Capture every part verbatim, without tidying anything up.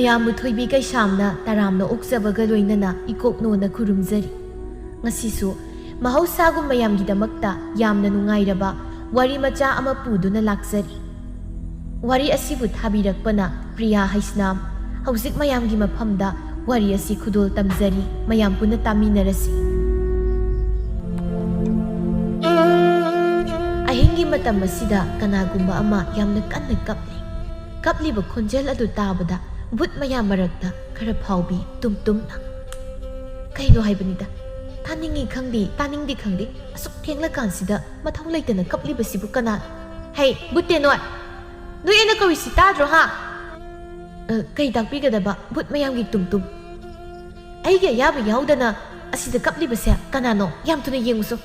ꯃꯌꯥꯝꯕꯨ ꯊꯣꯏꯕꯤ ꯀꯩꯁꯥꯝꯅ ꯇꯔꯥꯝꯅ ꯑꯣꯛꯆꯕꯒ ꯂꯣꯏꯅꯅ ꯏꯀꯣꯛꯅꯣꯅ ꯈꯨꯔꯨꯝꯖꯔꯤ꯫ ꯉꯁꯤꯁꯨ ꯃꯍꯧꯁꯥꯒꯨꯝ ꯃꯌꯥꯝꯒꯤꯗꯃꯛꯇ ꯌꯥꯝꯅ ꯅꯨꯡꯉꯥꯏꯔꯕ ꯋꯥꯔꯤ ꯃꯆꯥ ꯑꯃ ꯄꯨꯗꯨꯅ ꯂꯥꯛꯆꯔꯤ꯫ ꯋꯥꯔꯤ ꯑꯁꯤꯕꯨ ꯊꯥꯕꯤꯔꯛꯄꯅ ꯄ꯭ꯔꯤꯌꯥ ꯍꯩꯁꯅꯥꯝ꯫ ꯍꯧꯖꯤꯛ ꯃꯌꯥꯝꯒꯤ ꯃꯐꯝꯗ ꯋꯥꯔꯤ ꯑꯁꯤ ꯈꯨꯗꯣꯜ ꯇꯝꯖꯔꯤ, ꯃꯌꯥꯝ ꯄꯨꯟꯅ ꯇꯥꯃꯤꯟꯅꯔꯁꯤ꯫ ꯑꯍꯤꯡꯒꯤ ꯃꯇꯝ ꯑꯁꯤꯗ ꯀꯅꯥꯒꯨꯝꯕ ꯑꯃ ꯌꯥꯝꯅ ꯀꯟꯅ ꯀꯞꯂꯤ꯫ ꯀꯞꯂꯤꯕ ꯈꯣꯟꯖꯦꯜ ꯑꯗꯨ ꯇꯥꯕꯗ ꯚꯨꯠ ꯃꯌꯥꯝ ꯃꯔꯛꯇ ꯈꯔ ꯐꯥꯎꯕꯤ ꯇꯨꯝ ꯇꯨꯝꯅ꯫ ꯀꯩꯅꯣ ꯍꯥꯏꯕꯅꯤꯗ, ꯇꯥꯅꯤꯡꯉꯤ ꯈꯪꯗꯦ, ꯇꯥꯅꯤꯡꯗꯦ ꯈꯪꯗꯦ, ꯑꯁꯨꯛ ꯊꯦꯡꯂꯀꯥꯟꯁꯤꯗ ꯃꯊꯧ ꯂꯩꯇꯅ ꯀꯞꯂꯤꯕꯁꯤꯕꯨ ꯀꯅꯥ? ꯍꯩ, ꯚꯨꯠꯇꯦ ꯅꯣꯏ! ꯅꯣꯏ ꯑꯩꯅ ꯀꯧꯔꯤꯁꯤ ꯇꯥꯗ꯭ꯔꯣ, ꯍꯥ? ꯑ, ꯀꯩ ꯇꯥꯛꯄꯤꯒꯗꯕ, ꯚꯨꯠ ꯃꯌꯥꯝꯒꯤ ꯇꯨꯝ ꯇꯨꯝ? ꯑꯩꯒꯤ ꯑꯌꯥꯕ ꯌꯥꯎꯗꯅ ꯑꯁꯤꯗ ꯀꯞꯂꯤꯕꯁꯦ ꯀꯅꯥꯅꯣ? ꯌꯥꯝ ꯊꯨꯅ ꯌꯦꯡꯉꯨꯁꯨ꯫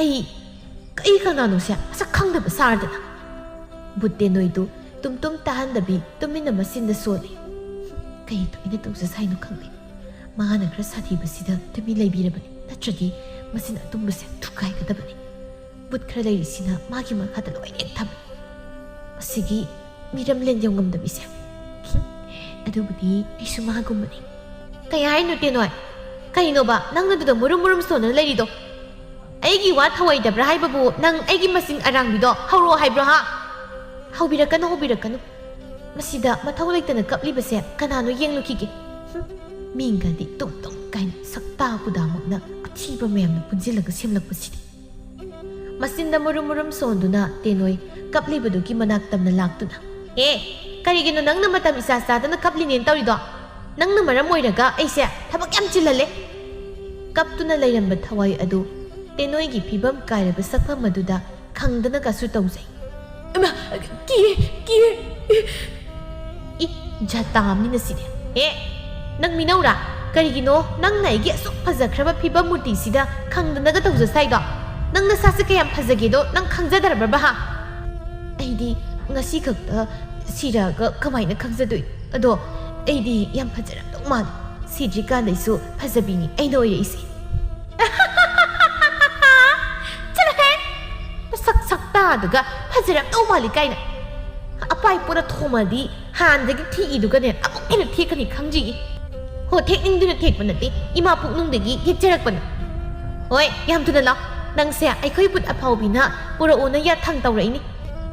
ꯑꯩ, ꯑꯩ ꯀꯅꯥꯅꯣꯁꯦ ꯃꯁꯛ ꯈꯪꯗꯕ ꯁꯥꯔꯗꯅ꯫ ꯚꯨꯠꯇꯦ ꯅꯣꯏꯗꯨ ꯇꯨꯝ ꯇꯨꯝ ꯇꯥꯍꯟꯗꯕꯤ ꯇꯨꯃꯤꯟꯅ ꯃꯆꯤꯟꯗ ꯁꯣꯜꯂꯤ꯫ ꯀꯩ ꯊꯣꯛꯏꯅ ꯇꯧꯖ ꯁꯥꯏꯅꯣ ꯈꯪꯗꯦ꯫ ꯃꯥꯅ ꯈꯔ ꯁꯥꯊꯤꯕꯁꯤꯗ ꯇꯨꯃꯤꯟ ꯂꯩꯕꯤꯔꯕꯅꯤ, ꯅꯠꯇ꯭ꯔꯗꯤ ꯃꯆꯤꯟ ꯑꯇꯨꯝꯕꯁꯦ ꯊꯨꯒꯥꯏꯒꯗꯕꯅꯤ꯫ ꯚꯨꯠ ꯈꯔ ꯂꯩꯔꯤꯁꯤꯅ ꯃꯥꯒꯤ ꯃꯈꯥꯗ ꯂꯣꯏꯅ ꯍꯦꯛ ꯊꯝꯃꯤ꯫ ꯃꯁꯤꯒꯤ ꯃꯤꯔꯝ ꯂꯦꯟ ꯌꯧꯉꯝꯗꯕꯤꯁꯦ꯫ ꯑꯗꯨꯕꯨꯗꯤ ꯑꯩꯁꯨ ꯃꯥꯒꯨꯝꯕꯅꯤ꯫ ꯀꯩ ꯍꯥꯏꯅꯣ ꯇꯦꯅꯣꯏ? ꯀꯩꯅꯣꯕ ꯅꯪꯅ ꯑꯗꯨꯗ ꯃꯨꯔꯨꯝ ꯃꯨꯔꯨꯝ ꯁꯣꯟꯗꯨꯅ ꯂꯩꯔꯤꯗꯣ? ꯑꯩꯒꯤ ꯋꯥ ꯊꯧꯑꯣꯏꯗꯕ꯭ꯔꯥ ꯍꯥꯏꯕꯕꯨ ꯅꯪ ꯑꯩꯒꯤ ꯃꯁꯤꯡ ꯑꯔꯥꯡꯕꯤꯗꯣ ꯍꯧꯔꯛꯑꯣ ꯍꯥꯏꯕ꯭ꯔꯣ, ꯍꯥ? ꯍꯧꯕꯤꯔꯛꯀꯅꯨ, ꯍꯧꯕꯤꯔꯛꯀꯅꯨ꯫ ꯃꯁꯤꯗ ꯃꯊꯧ ꯂꯩꯇꯅ ꯀꯞꯂꯤꯕꯁꯦ ꯀꯅꯥꯅꯣ ꯌꯦꯡꯂꯨꯈꯤꯒꯦ꯫ ꯍꯨꯝ, ꯃꯤꯡꯒꯗꯤ ꯇꯨꯝ ꯇꯨꯝ ꯀꯥꯏꯅ ꯁꯛꯇꯥ ꯈꯨꯗꯥꯃꯛꯅ ꯑꯊꯤꯕ ꯃꯌꯥꯝꯅ ꯄꯨꯟꯁꯤꯜꯂꯒ ꯁꯦꯝꯂꯛꯄꯁꯤꯗꯤ꯫ ꯃꯆꯤꯟꯗ ꯃꯨꯔꯨꯝ ꯃꯨꯔꯨꯝ ꯁꯣꯟꯗꯨꯅ ꯇꯦꯅꯣꯏ ꯀꯞꯂꯤꯕꯗꯨꯒꯤ ꯃꯅꯥꯛ ꯇꯝꯅ ꯂꯥꯛꯇꯨꯅ, "ꯑꯦ, ꯀꯔꯤꯒꯤꯅꯣ ꯅꯪꯅ ꯃꯇꯝ ꯏꯆꯥ ꯆꯥꯗꯅ ꯀꯞꯂꯤꯅꯦꯅ ꯇꯧꯔꯤꯗꯣ? ꯅꯪꯅ ꯃꯔꯝ ꯑꯣꯏꯔꯒ ꯑꯩꯁꯦ ꯊꯕꯛ ꯌꯥꯝ ꯆꯤꯜꯍꯜꯂꯦ꯫" ꯀꯞꯇꯨꯅ ꯂꯩꯔꯝꯕ ꯊꯋꯥꯏ ꯑꯗꯨ ꯇꯦꯅꯣꯏꯒꯤ ꯐꯤꯕꯝ ꯀꯥꯏꯔꯕ ꯁꯛꯐꯝ ꯑꯗꯨꯗ ꯈꯪꯗꯅꯒꯁꯨ ꯇꯧꯖꯩ꯫ "ꯏꯃꯥ, ꯀꯤꯌꯦ, ꯀꯤꯌꯦ!" "ꯏ, ꯖꯇꯥꯝꯅꯤꯅ ꯁꯤꯗꯤ꯫ ꯑꯦ, ꯅꯪ ꯃꯤꯅꯧꯔꯥ? ꯀꯔꯤꯒꯤꯅꯣ ꯅꯪꯅ ꯑꯩꯒꯤ ꯑꯁꯨꯛ ꯐꯖꯈ꯭ꯔꯕ ꯐꯤꯕꯝ ꯃꯨꯔꯇꯤꯁꯤꯗ ꯈꯪꯗꯅꯒ ꯇꯧꯖ ꯁꯥꯏꯗꯣ? ꯅꯪ ꯅꯁꯥꯁꯦ ꯀꯌꯥꯝ ꯐꯖꯒꯦꯗꯣ ꯅꯪ ꯈꯪꯖꯗ꯭ꯔꯕ꯭ꯔꯕ, ꯍꯥ?" "ꯑꯩꯗꯤ ꯉꯁꯤ ꯈꯛꯇ ꯁꯤꯔꯛꯑꯒ ꯀꯃꯥꯏꯅ ꯈꯪꯖꯗꯣꯏꯅꯣ? ꯑꯗꯣ ꯑꯩꯗꯤ ꯌꯥꯝ ꯐꯖꯔꯝꯗꯧ ꯃꯥꯜꯂꯦ꯫ ꯁꯤꯗ꯭ꯔꯤꯀꯥꯟꯗꯩꯁꯨ ꯐꯖꯕꯤꯅꯤ ꯑꯩꯅ ꯑꯣꯏꯔꯛꯏꯁꯦ꯫" "ꯆꯠꯂꯣꯍꯦ! ꯃꯁꯛ ꯁꯛꯇꯥꯗꯨꯒ ꯐꯖꯔꯝꯗꯧ ꯃꯥꯜꯂꯤ ꯀꯥꯏꯅ꯫ ꯑꯄꯥꯏ ꯄꯣꯔ ꯊꯣꯝꯃꯗꯤ ꯍꯥꯟꯅꯗꯒꯤ ꯊꯦꯛꯏꯗꯨꯒꯅꯦ ꯑꯃꯨꯛ ꯍꯦꯟꯅ ꯊꯦꯛꯀꯅꯤ ꯈꯪꯖꯩꯌꯦ꯫ ꯍꯣ, ꯊꯦꯛꯅꯤꯡꯗꯨꯅ ꯊꯦꯛꯄ ꯅꯠꯇꯦ, ꯏꯃꯥ ꯄꯨꯛꯅꯨꯡꯗꯒꯤ ꯊꯦꯛꯆꯔꯛꯄꯅꯤ꯫ ꯍꯣꯏ, ꯌꯥꯝ ꯊꯨꯅ ꯂꯥꯛꯑꯣ꯫ ꯅꯪꯁꯦ ꯑꯩꯈꯣꯏ ꯕꯨꯠ ꯑꯐꯥꯎꯕꯤꯅ ꯄꯨꯔꯛꯎꯅ ꯌꯥꯊꯪ ꯇꯧꯔꯛꯏꯅꯤ꯫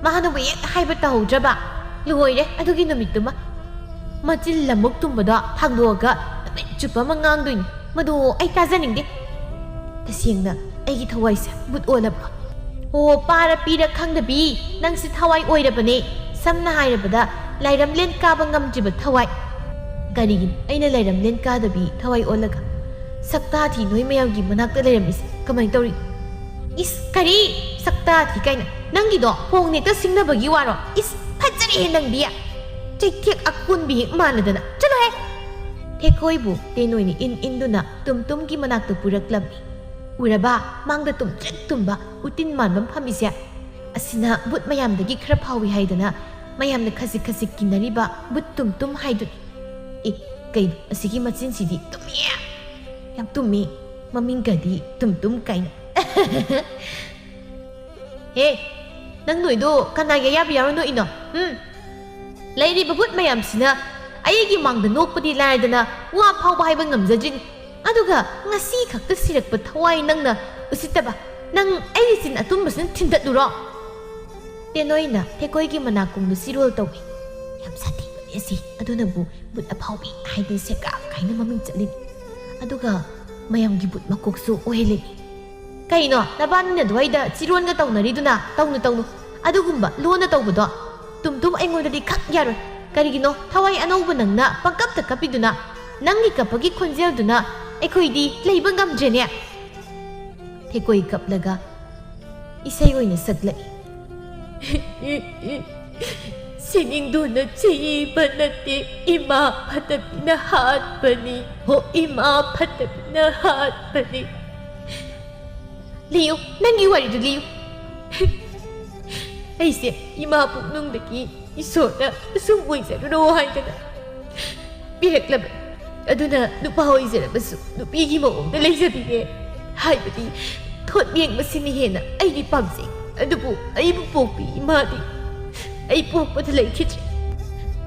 ꯃꯍꯥꯅꯨꯕꯤ ꯍꯦꯛ ꯍꯥꯏꯕ ꯇꯧꯍꯧꯗ꯭ꯔꯕ꯫ ꯂꯣꯏꯔꯦ ꯑꯗꯨꯒꯤ ꯅꯨꯃꯤꯠꯇꯨꯃ꯫ ꯃꯆꯤꯟ ꯂꯃꯨꯛ ꯇꯨꯝꯕꯗꯣ ꯊꯥꯡꯗꯣꯛꯑꯒ ꯅꯨꯃꯤꯠ ꯆꯨꯞꯄ ꯑꯃ ꯉꯥꯡꯗꯣꯏꯅꯤ꯫ ꯃꯗꯨ ꯑꯩ ꯇꯥꯖꯅꯤꯡꯗꯦ꯫ ꯇꯁꯦꯡꯅ ꯑꯩꯒꯤ ꯊꯋꯥꯏꯁꯦ ꯕꯨꯠ ꯑꯣꯜꯂꯕ꯫ ꯑꯣ, ꯄꯥꯔ ꯄꯤꯔ ꯈꯪꯗꯕꯤ, ꯅꯪꯁꯦ ꯊꯋꯥꯏ ꯑꯣꯏꯔꯕꯅꯦ꯫ ꯁꯝꯅ ꯍꯥꯏꯔꯕꯗ, ꯂꯥꯏꯔꯝꯂꯦꯟ ꯀꯥꯕ ꯉꯝꯗ꯭ꯔꯤꯕ ꯊꯋꯥꯏ꯫ ꯀꯔꯤꯒꯤꯅꯣ ꯑꯩꯅ ꯂꯥꯏꯔꯝꯂꯦꯟ ꯀꯥꯗꯕꯤ ꯊꯋꯥꯏ ꯑꯣꯜꯂꯒ ꯁꯛꯇꯥ ꯊꯤ ꯅꯣꯏ ꯃꯌꯥꯝꯒꯤ ꯃꯅꯥꯛꯇ ꯂꯩꯔꯝꯃꯤꯁꯦ? ꯀꯃꯥꯏꯅ ꯇꯧꯔꯤꯅꯣ? ꯏꯁ, ꯀꯔꯤ? ꯁꯛꯇꯥ ꯊꯤ ꯀꯥꯏꯅ? ꯅꯪꯒꯤꯗꯣ ꯐꯣꯡ ꯅꯦꯛꯇ ꯁꯤꯡꯅꯕꯒꯤ ꯋꯥꯔꯣ? ꯏꯁ, ꯐꯠꯖꯔꯦꯍꯦ ꯅꯪꯗꯤ! ꯆꯩꯊꯦꯛ ꯑꯀꯣꯟꯕꯤ ꯍꯦꯛ ꯃꯥꯟꯅꯗꯅ꯫ ꯆꯠꯂꯣꯍꯦ! ꯊꯦꯛꯀꯣꯏꯕꯨ ꯇꯦꯅꯣꯏꯅ ꯏꯟ ꯏꯟꯗꯨꯅ ꯇꯨꯝꯇꯨꯝꯒꯤ ꯃꯅꯥꯛꯇ ꯄꯨꯔꯛꯂꯝꯃꯤ꯫ ꯎꯔꯕ? ꯃꯥꯡꯗ ꯇꯨꯝꯇ꯭ꯔꯤꯛ ꯇꯨꯝꯕ ꯎꯇꯤꯟ ꯃꯥꯟꯕ ꯑꯃ ꯐꯝꯃꯤꯁꯦ꯫ ꯑꯁꯤꯅ ꯕꯨꯠ ꯃꯌꯥꯝꯗꯒꯤ ꯈꯔ ꯐꯥꯎꯏ ꯍꯥꯏꯗꯅ ꯃꯌꯥꯝꯅ ꯈꯖꯤꯛ ꯈꯖꯤꯛ ꯀꯤꯅꯔꯤꯕ ꯕꯨꯠ ꯇꯨꯝꯇꯨꯝ ꯍꯥꯏꯗꯨꯅꯤ꯫ ꯑꯦ, ꯀꯩꯅꯣ ꯑꯁꯤꯒꯤ ꯃꯆꯤꯟꯁꯤꯗꯤ ꯇꯨꯝꯃꯤꯌꯦ! ꯌꯥꯝ ꯇꯨꯝꯃꯤ꯫ ꯃꯃꯤꯡꯒꯗꯤ ꯇꯨꯝꯇꯨꯝ ꯀꯥꯏꯅ꯫ ꯍꯦ, ꯅꯪ ꯅꯣꯏꯗꯣ ꯀꯅꯥꯒꯤ ꯑꯌꯥꯕ ꯌꯥꯎꯔ ꯅꯣꯛꯏꯅꯣ? ꯎꯝ? ꯂꯩꯔꯤꯕ ꯕꯨꯠ ꯃꯌꯥꯝꯁꯤꯅ ꯑꯩꯒꯤ ꯃꯥꯡꯗ ꯅꯣꯛꯄꯗꯤ ꯂꯥꯏꯔꯗꯅ ꯋꯥ ꯐꯥꯎꯕ ꯍꯥꯏꯕ ꯉꯝꯖꯗ꯭ꯔꯤꯅꯤ꯫ ꯑꯗꯨꯒ ꯉꯁꯤ ꯈꯛꯇ ꯁꯤꯔꯛꯄ ꯊꯋꯥꯏ ꯅꯪꯅ ꯎꯁꯤꯠꯇꯕ, ꯅꯪ ꯑꯩꯒꯤ ꯆꯤꯟ ꯑꯇꯨꯝꯕꯁꯤꯅ ꯊꯤꯟꯗꯠꯂꯨꯔꯣ? ꯇꯦꯅꯣꯏꯅ ꯊꯦꯀꯣꯏꯒꯤ ꯃꯅꯥꯀꯣꯡꯗ ꯆꯤꯔꯣꯜ ꯇꯧꯏ꯫ ꯌꯥꯝ ꯁꯥꯊꯤꯕꯅꯦ ꯑꯁꯤ, ꯑꯗꯨꯅꯕꯨ ꯕꯨꯠ ꯑꯐꯥꯎꯕꯤ ꯍꯥꯏꯗꯅ ꯁꯦꯒꯥ ꯀꯥꯏꯅ ꯃꯃꯤꯡ ꯆꯠꯂꯤꯅꯤ꯫ ꯑꯗꯨꯒ ꯃꯌꯥꯝꯒꯤ ꯕꯨꯠ ꯃꯀꯣꯛꯁꯨ ꯑꯣꯏꯍꯜꯂꯤꯅꯤ꯫ ꯀꯩꯅꯣ, ꯅꯕꯥꯅꯤꯅ ꯑꯗꯨꯋꯥꯏꯗ ꯆꯤꯔꯣꯟꯒ ꯇꯧꯅꯔꯤꯗꯨꯅ? ꯇꯧꯅꯨ, ꯇꯧꯅꯨ꯫ ꯑꯗꯨꯒꯨꯝꯕ ꯂꯣꯟꯅ ꯇꯧꯕꯗꯣ ꯇꯨꯝꯇꯨꯝ ꯑꯩꯉꯣꯟꯗꯗꯤ ꯈꯛ ꯌꯥꯔꯣꯏ꯫ ꯀꯔꯤꯒꯤꯅꯣ ꯊꯋꯥꯏ ꯑꯅꯧꯕ ꯅꯪꯅ ꯄꯪꯀꯞꯇ ꯀꯞꯄꯤꯗꯨꯅ? ꯅꯪꯒꯤ ꯀꯞꯄꯒꯤ ꯈꯣꯟꯖꯦꯜꯗꯨꯅ ꯑꯩꯈꯣꯏꯗꯤ ꯂꯩꯕ ꯉꯝꯗ꯭ꯔꯦꯅꯦ꯫ ꯊꯦꯀꯣꯏ ꯀꯞꯂꯒ ꯏꯁꯩ ꯑꯣꯏꯅ ꯁꯛꯂꯛꯏ꯫ ꯁꯤꯅꯤꯡꯗꯨꯅ ꯆꯩꯕ ꯅꯠꯇꯦ, ꯏꯃꯥ ꯐꯠꯇꯕꯤꯅ ꯍꯥꯠꯄꯅꯤ꯫ ꯍꯣ, ꯏꯃꯥ ꯐꯠꯇꯕꯤꯅ ꯍꯥꯠꯄꯅꯤ꯫ ꯂꯤꯌꯨ, ꯅꯪꯒꯤ ꯋꯥꯔꯤꯗꯨ ꯂꯤꯌꯨ꯫ ꯑꯩꯁꯦ ꯏꯃꯥ ꯄꯨꯛꯅꯨꯡꯗꯒꯤ ꯏꯁꯣꯔꯅ ꯑꯁꯨꯝ ꯑꯣꯏꯖꯔꯨꯔꯣ ꯍꯥꯏꯗꯅ ꯄꯤꯔꯛꯂꯕꯅꯤ꯫ ꯑꯗꯨꯅ ꯅꯨꯄꯥ ꯑꯣꯏꯖꯔꯕꯁꯨ ꯅꯨꯄꯤꯒꯤ ꯃꯑꯣꯡꯗ ꯂꯩꯖꯅꯤꯡꯉꯦ꯫ ꯍꯥꯏꯕꯗꯤ ꯊꯣꯠ ꯌꯦꯡꯕꯁꯤꯅ ꯍꯦꯟꯅ ꯑꯩꯗꯤ ꯄꯥꯝꯖꯩ꯫ ꯑꯗꯨꯕꯨ ꯑꯩꯕꯨ ꯄꯣꯛꯄꯤ ꯏꯃꯥꯗꯤ ꯑꯩ ꯄꯣꯛꯄꯗ ꯂꯩꯈꯤꯗ꯭ꯔꯦ꯫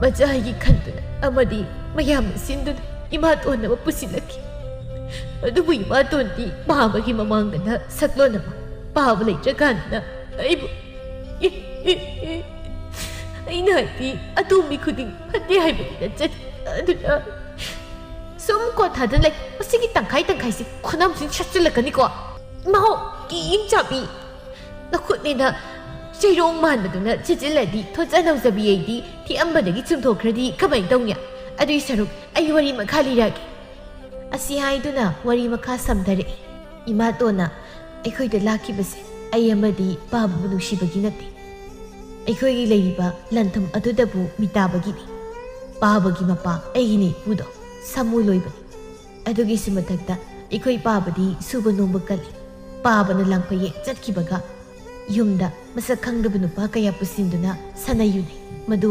ꯃꯆꯥꯒꯤ ꯈꯟꯗꯨꯅ ꯑꯃꯗꯤ ꯃꯌꯥꯝꯅ ꯁꯤꯟꯗꯨꯅ ꯏꯃꯥꯇꯣꯟ ꯑꯃ ꯄꯨꯁꯤꯜꯂꯛꯈꯤ꯫ ꯑꯗꯨꯕꯨ ꯏꯃꯥꯇꯣꯟꯗꯤ ꯄꯥꯕꯒꯤ ꯃꯃꯥꯡꯗꯅ ꯁꯛꯂꯣꯟ ꯑꯃ, ꯄꯥꯕ ꯂꯩꯇ꯭ꯔꯀꯥꯟꯗꯅ ꯑꯩꯕꯨ, ꯑꯩꯅ ꯍꯥꯏꯗꯤ ꯑꯇꯣꯝꯕꯤ ꯈꯨꯗꯤꯡ ꯐꯠꯇꯦ ꯍꯥꯏꯕꯗꯤ ꯅꯠꯆꯗꯦ꯫ ꯑꯗꯨꯅ ꯁꯨꯝ ꯀꯣꯊꯥꯗ ꯂꯩ꯫ ꯃꯁꯤꯒꯤ ꯇꯪꯈꯥꯏ ꯇꯪꯈꯥꯏꯁꯤ ꯈꯨꯅꯝꯁꯤꯡ ꯁꯠꯆꯤꯜꯂꯛꯀꯅꯤꯀꯣ꯫ ꯏꯃꯥꯍꯧ, ꯀꯤ ꯏꯪ ꯆꯥꯕꯤ꯫ ꯅꯈꯨꯠꯅꯦꯅ ꯆꯩꯔꯣꯡ ꯃꯥꯟꯕꯗꯨꯅ ꯆꯦꯆꯤꯜꯂꯗꯤ ꯊꯣꯠꯆ ꯅꯧꯖꯕꯤ ꯑꯩꯗꯤ ꯊꯦꯛꯑꯝꯕꯗꯒꯤ ꯆꯨꯝꯊꯣꯛꯈ꯭ꯔꯗꯤ ꯀꯃꯥꯏ ꯇꯧꯅꯤ? ꯑꯗꯨꯏ ꯁꯔꯨꯛ ꯑꯩ ꯋꯥꯔꯤ ꯃꯈꯥ ꯂꯤꯔꯛꯑꯒꯦ꯫ ꯑꯁꯤ ꯍꯥꯏꯗꯨꯅ ꯋꯥꯔꯤ ꯃꯈꯥ ꯁꯝꯊꯔꯛꯏ꯫ ꯏꯃꯥꯇꯣꯟꯅ ꯑꯩꯈꯣꯏꯗ ꯂꯥꯛꯈꯤꯕꯁꯦ ꯑꯩ ꯑꯃꯗꯤ ꯄꯥꯕꯕꯨ ꯅꯨꯡꯁꯤꯕꯒꯤ ꯅꯠꯇꯦ꯫ ꯑꯩꯈꯣꯏꯒꯤ ꯂꯩꯔꯤꯕ ꯂꯟꯊꯨꯝ ꯑꯗꯨꯗꯕꯨ ꯃꯤꯇꯥꯕꯒꯤꯅꯤ꯫ ꯄꯥꯕꯒꯤ ꯃꯄꯥ ꯑꯩꯒꯤꯅꯦ ꯏꯄꯨꯗꯣ, ꯁꯥꯃꯨ ꯂꯣꯏꯕꯅꯤ꯫ ꯑꯗꯨꯒꯤꯁꯨ ꯃꯊꯛꯇ ꯑꯩꯈꯣꯏ ꯄꯥꯕꯗꯤ ꯁꯨꯕ ꯅꯣꯝꯕ ꯀꯜꯂꯤ꯫ ꯄꯥꯕꯅ ꯂꯥꯡꯐꯩ ꯆꯠꯈꯤꯕꯒ ꯌꯨꯝꯗ ꯃꯁꯛ ꯈꯪꯗꯕ ꯅꯨꯄꯥ ꯀꯌꯥ ꯄꯨꯁꯤꯟꯗꯨꯅ ꯁꯥꯟꯅ ꯌꯨꯅꯩ꯫ ꯃꯗꯨ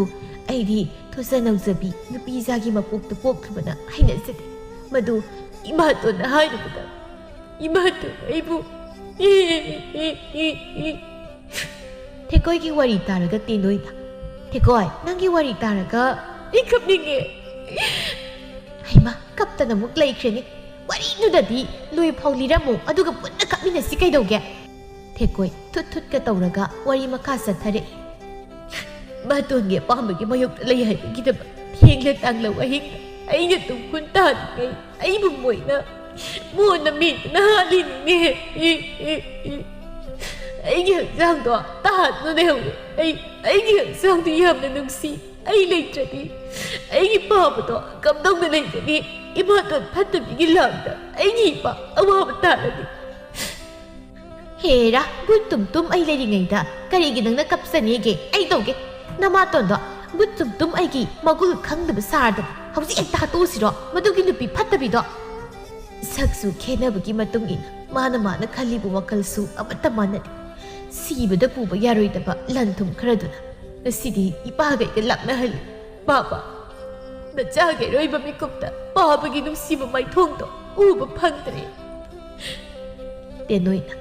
ꯑꯩꯗꯤ ꯊꯣꯠꯆ ꯅꯧꯖꯕꯤ ꯅꯨꯄꯤ ꯏꯆꯥꯒꯤ ꯃꯄꯣꯛꯇ ꯄꯣꯛꯂꯨꯕꯅ ꯍꯩꯅꯖꯗꯦ꯫ ꯃꯗꯨ ꯏꯃꯥꯇꯣꯟꯅ ꯍꯥꯏꯔꯨꯕꯗ ꯏꯃꯥꯇꯣꯟ ꯑꯩꯕꯨ ꯊꯦꯀꯣꯏꯒꯤ ꯋꯥꯔꯤ ꯇꯥꯔꯒ ꯇꯦꯅꯣꯏꯅ, "ꯊꯦꯀꯣꯏ, ꯅꯪꯒꯤ ꯋꯥꯔꯤ ꯇꯥꯔꯒ ꯑꯩ ꯀꯞꯅꯤꯡꯉꯦ꯫ ꯍꯩꯃꯥ, ꯀꯞꯇꯅ ꯑꯃꯨꯛ ꯂꯩꯈ꯭ꯔꯦꯅꯦ꯫ ꯋꯥꯔꯤꯗꯨꯗꯗꯤ ꯂꯣꯏꯐꯥꯎ ꯂꯤꯔꯝꯃꯨ, ꯑꯗꯨꯒ ꯄꯨꯟꯅ ꯀꯞꯃꯤꯟꯅꯁꯤ ꯀꯩꯗꯧꯒꯦ?" ꯊꯦꯀꯣꯏ ꯊꯨꯠ ꯊꯨꯠꯀ ꯇꯧꯔꯒ ꯋꯥꯔꯤ ꯃꯈꯥ ꯆꯠꯊꯔꯛꯏ꯫ ꯃꯇꯣꯟꯒꯤ ꯑꯄꯥꯝꯕꯒꯤ ꯃꯥꯌꯣꯛꯇ ꯂꯩ ꯍꯥꯏꯕꯒꯤꯗꯃꯛ ꯊꯦꯡꯂ ꯇꯥꯡꯂ ꯋꯥꯍꯤꯡꯗ ꯑꯩꯅ ꯇꯨꯡ ꯈꯨꯟ ꯇꯥꯍꯟꯉꯩ ꯑꯩꯕꯨ ꯃꯣꯏꯅ ꯃꯣꯟꯅ ꯃꯦꯠꯇꯨꯅ ꯍꯥꯠꯂꯤꯅꯤꯅꯦ꯫ ꯑꯩꯒꯤ ꯍꯛꯆꯥꯡꯗꯣ ꯇꯥꯍꯟꯗꯨꯅ ꯂꯩꯍꯧꯔꯦ꯫ ꯑꯩ, ꯑꯩꯒꯤ ꯍꯛꯆꯥꯡꯗꯨ ꯌꯥꯝꯅ ꯅꯨꯡꯁꯤ꯫ ꯑꯩ ꯂꯩꯇ꯭ꯔꯗꯤ ꯑꯩꯒꯤ ꯄꯥꯕꯗꯣ ꯀꯝꯗꯧꯅ ꯂꯩꯒꯅꯤ? ꯏꯃꯥꯇꯣꯟ ꯐꯠꯇꯕꯤꯒꯤ ꯂꯥꯡꯗ ꯑꯩꯒꯤ ꯏꯄꯥ ꯑꯋꯥꯕ ꯇꯥꯔꯅꯤ꯫ ꯍꯦꯔꯥ, ꯕꯨꯠ ꯇꯨꯝ ꯇꯨꯝ ꯑꯩ ꯂꯩꯔꯤꯉꯩꯗ ꯀꯔꯤꯒꯤ ꯅꯪꯅ ꯀꯞꯆꯅꯤꯒꯦ? ꯑꯩ ꯇꯧꯒꯦ꯫ ꯅꯃꯥꯇꯣꯟꯗꯣ ꯕꯨꯠ ꯇꯨꯝ ꯇꯨꯝ ꯑꯩꯒꯤ ꯃꯒꯨꯜ ꯈꯪꯗꯕ ꯁꯥꯔꯗꯅ ꯍꯧꯖꯤꯛ ꯍꯦꯛꯇ ꯍꯥꯠꯇꯣꯛꯎꯁꯤꯔꯣ? ꯃꯗꯨꯒꯤ ꯅꯨꯄꯤ ꯐꯠꯇꯕꯤꯗꯣ꯫ ꯁꯛꯁꯨ ꯈꯦꯠꯅꯕꯒꯤ ꯃꯇꯨꯡ ꯏꯟꯅ ꯃꯥꯅ ꯃꯥꯅ ꯈꯜꯂꯤꯕ ꯋꯥꯈꯜꯁꯨ ꯑꯃꯠꯇ ꯃꯥꯟꯅꯗꯦ꯫ ꯁꯤꯕꯗ ꯄꯨꯕ ꯌꯥꯔꯣꯏꯗꯕ ꯂꯟ ꯊꯨꯝ ꯈꯔꯗꯨꯅ ꯉꯁꯤꯗꯤ ꯏꯄꯥꯒꯩꯒ ꯂꯥꯛꯅꯍꯜꯂꯤ꯫ ꯄꯥꯕ, ꯅꯆꯥꯒꯤ ꯑꯔꯣꯏꯕ ꯃꯤꯀꯨꯞꯇ ꯄꯥꯕꯒꯤ ꯅꯨꯡꯁꯤꯕ ꯃꯥꯏꯊꯣꯡꯗꯣ ꯎꯕ ꯐꯪꯗ꯭ꯔꯦ꯫ ꯇꯦꯅꯣꯏꯅ,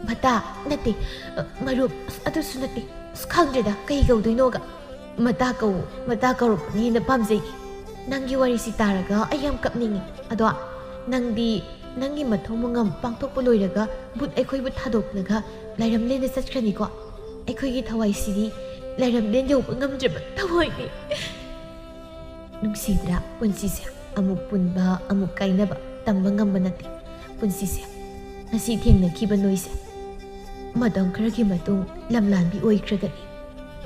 "ꯃꯇꯥ, ꯅꯠꯇꯦ, ꯑ, ꯃꯔꯨꯞ, ꯑꯁ, ꯑꯗꯨꯁꯨ ꯅꯠꯇꯦ꯫ ꯑꯁ, ꯈꯪꯗ꯭ꯔꯦꯗ, ꯀꯩ ꯀꯧꯗꯣꯏꯅꯣꯒ꯫ ꯃꯇꯥ ꯀꯧ, ꯃꯇꯥ ꯀꯧꯔꯛꯄꯅ ꯍꯦꯟꯅ ꯄꯥꯝꯖꯩ꯫ ꯅꯪꯒꯤ ꯋꯥꯔꯤꯁꯤ ꯇꯥꯔꯒ ꯑꯩ ꯌꯥꯝ ꯀꯞꯅꯤꯡꯉꯤ꯫ ꯑꯗꯣ ꯅꯪꯗꯤ ꯅꯪꯒꯤ ꯃꯊꯧ ꯃꯉꯝ ꯄꯥꯡꯊꯣꯛꯄ ꯂꯣꯏꯔꯒ ꯚꯨꯠ ꯑꯩꯈꯣꯏꯕꯨ ꯊꯥꯗꯣꯛꯂꯒ ꯂꯥꯏꯔꯝꯂꯦꯟꯗ ꯆꯠꯈ꯭ꯔꯅꯤꯀꯣ? ꯑꯩꯈꯣꯏꯒꯤ ꯊꯋꯥꯏꯁꯤꯗꯤ ꯂꯥꯏꯔꯝꯂꯦꯟ ꯌꯧꯕ ꯉꯝꯗ꯭ꯔꯕ ꯊꯋꯥꯏꯅꯤ꯫ ꯅꯨꯡꯁꯤꯗ꯭ꯔꯥ ꯄꯨꯟꯁꯤꯁꯦ? ꯑꯃꯨꯛ ꯄꯨꯟꯕ, ꯑꯃꯨꯛ ꯀꯥꯏꯅꯕ, ꯇꯝꯕ ꯉꯝꯕ ꯅꯠꯇꯦ ꯄꯨꯟꯁꯤꯁꯦ꯫ ꯉꯁꯤ ꯊꯦꯡꯅꯈꯤꯕ ꯅꯣꯏꯁꯦ ꯃꯇꯝ ꯈꯔꯒꯤ ꯃꯇꯨꯡ ꯂꯝꯂꯥꯟꯕꯤ ꯑꯣꯏꯈ꯭ꯔꯒꯅꯤ꯫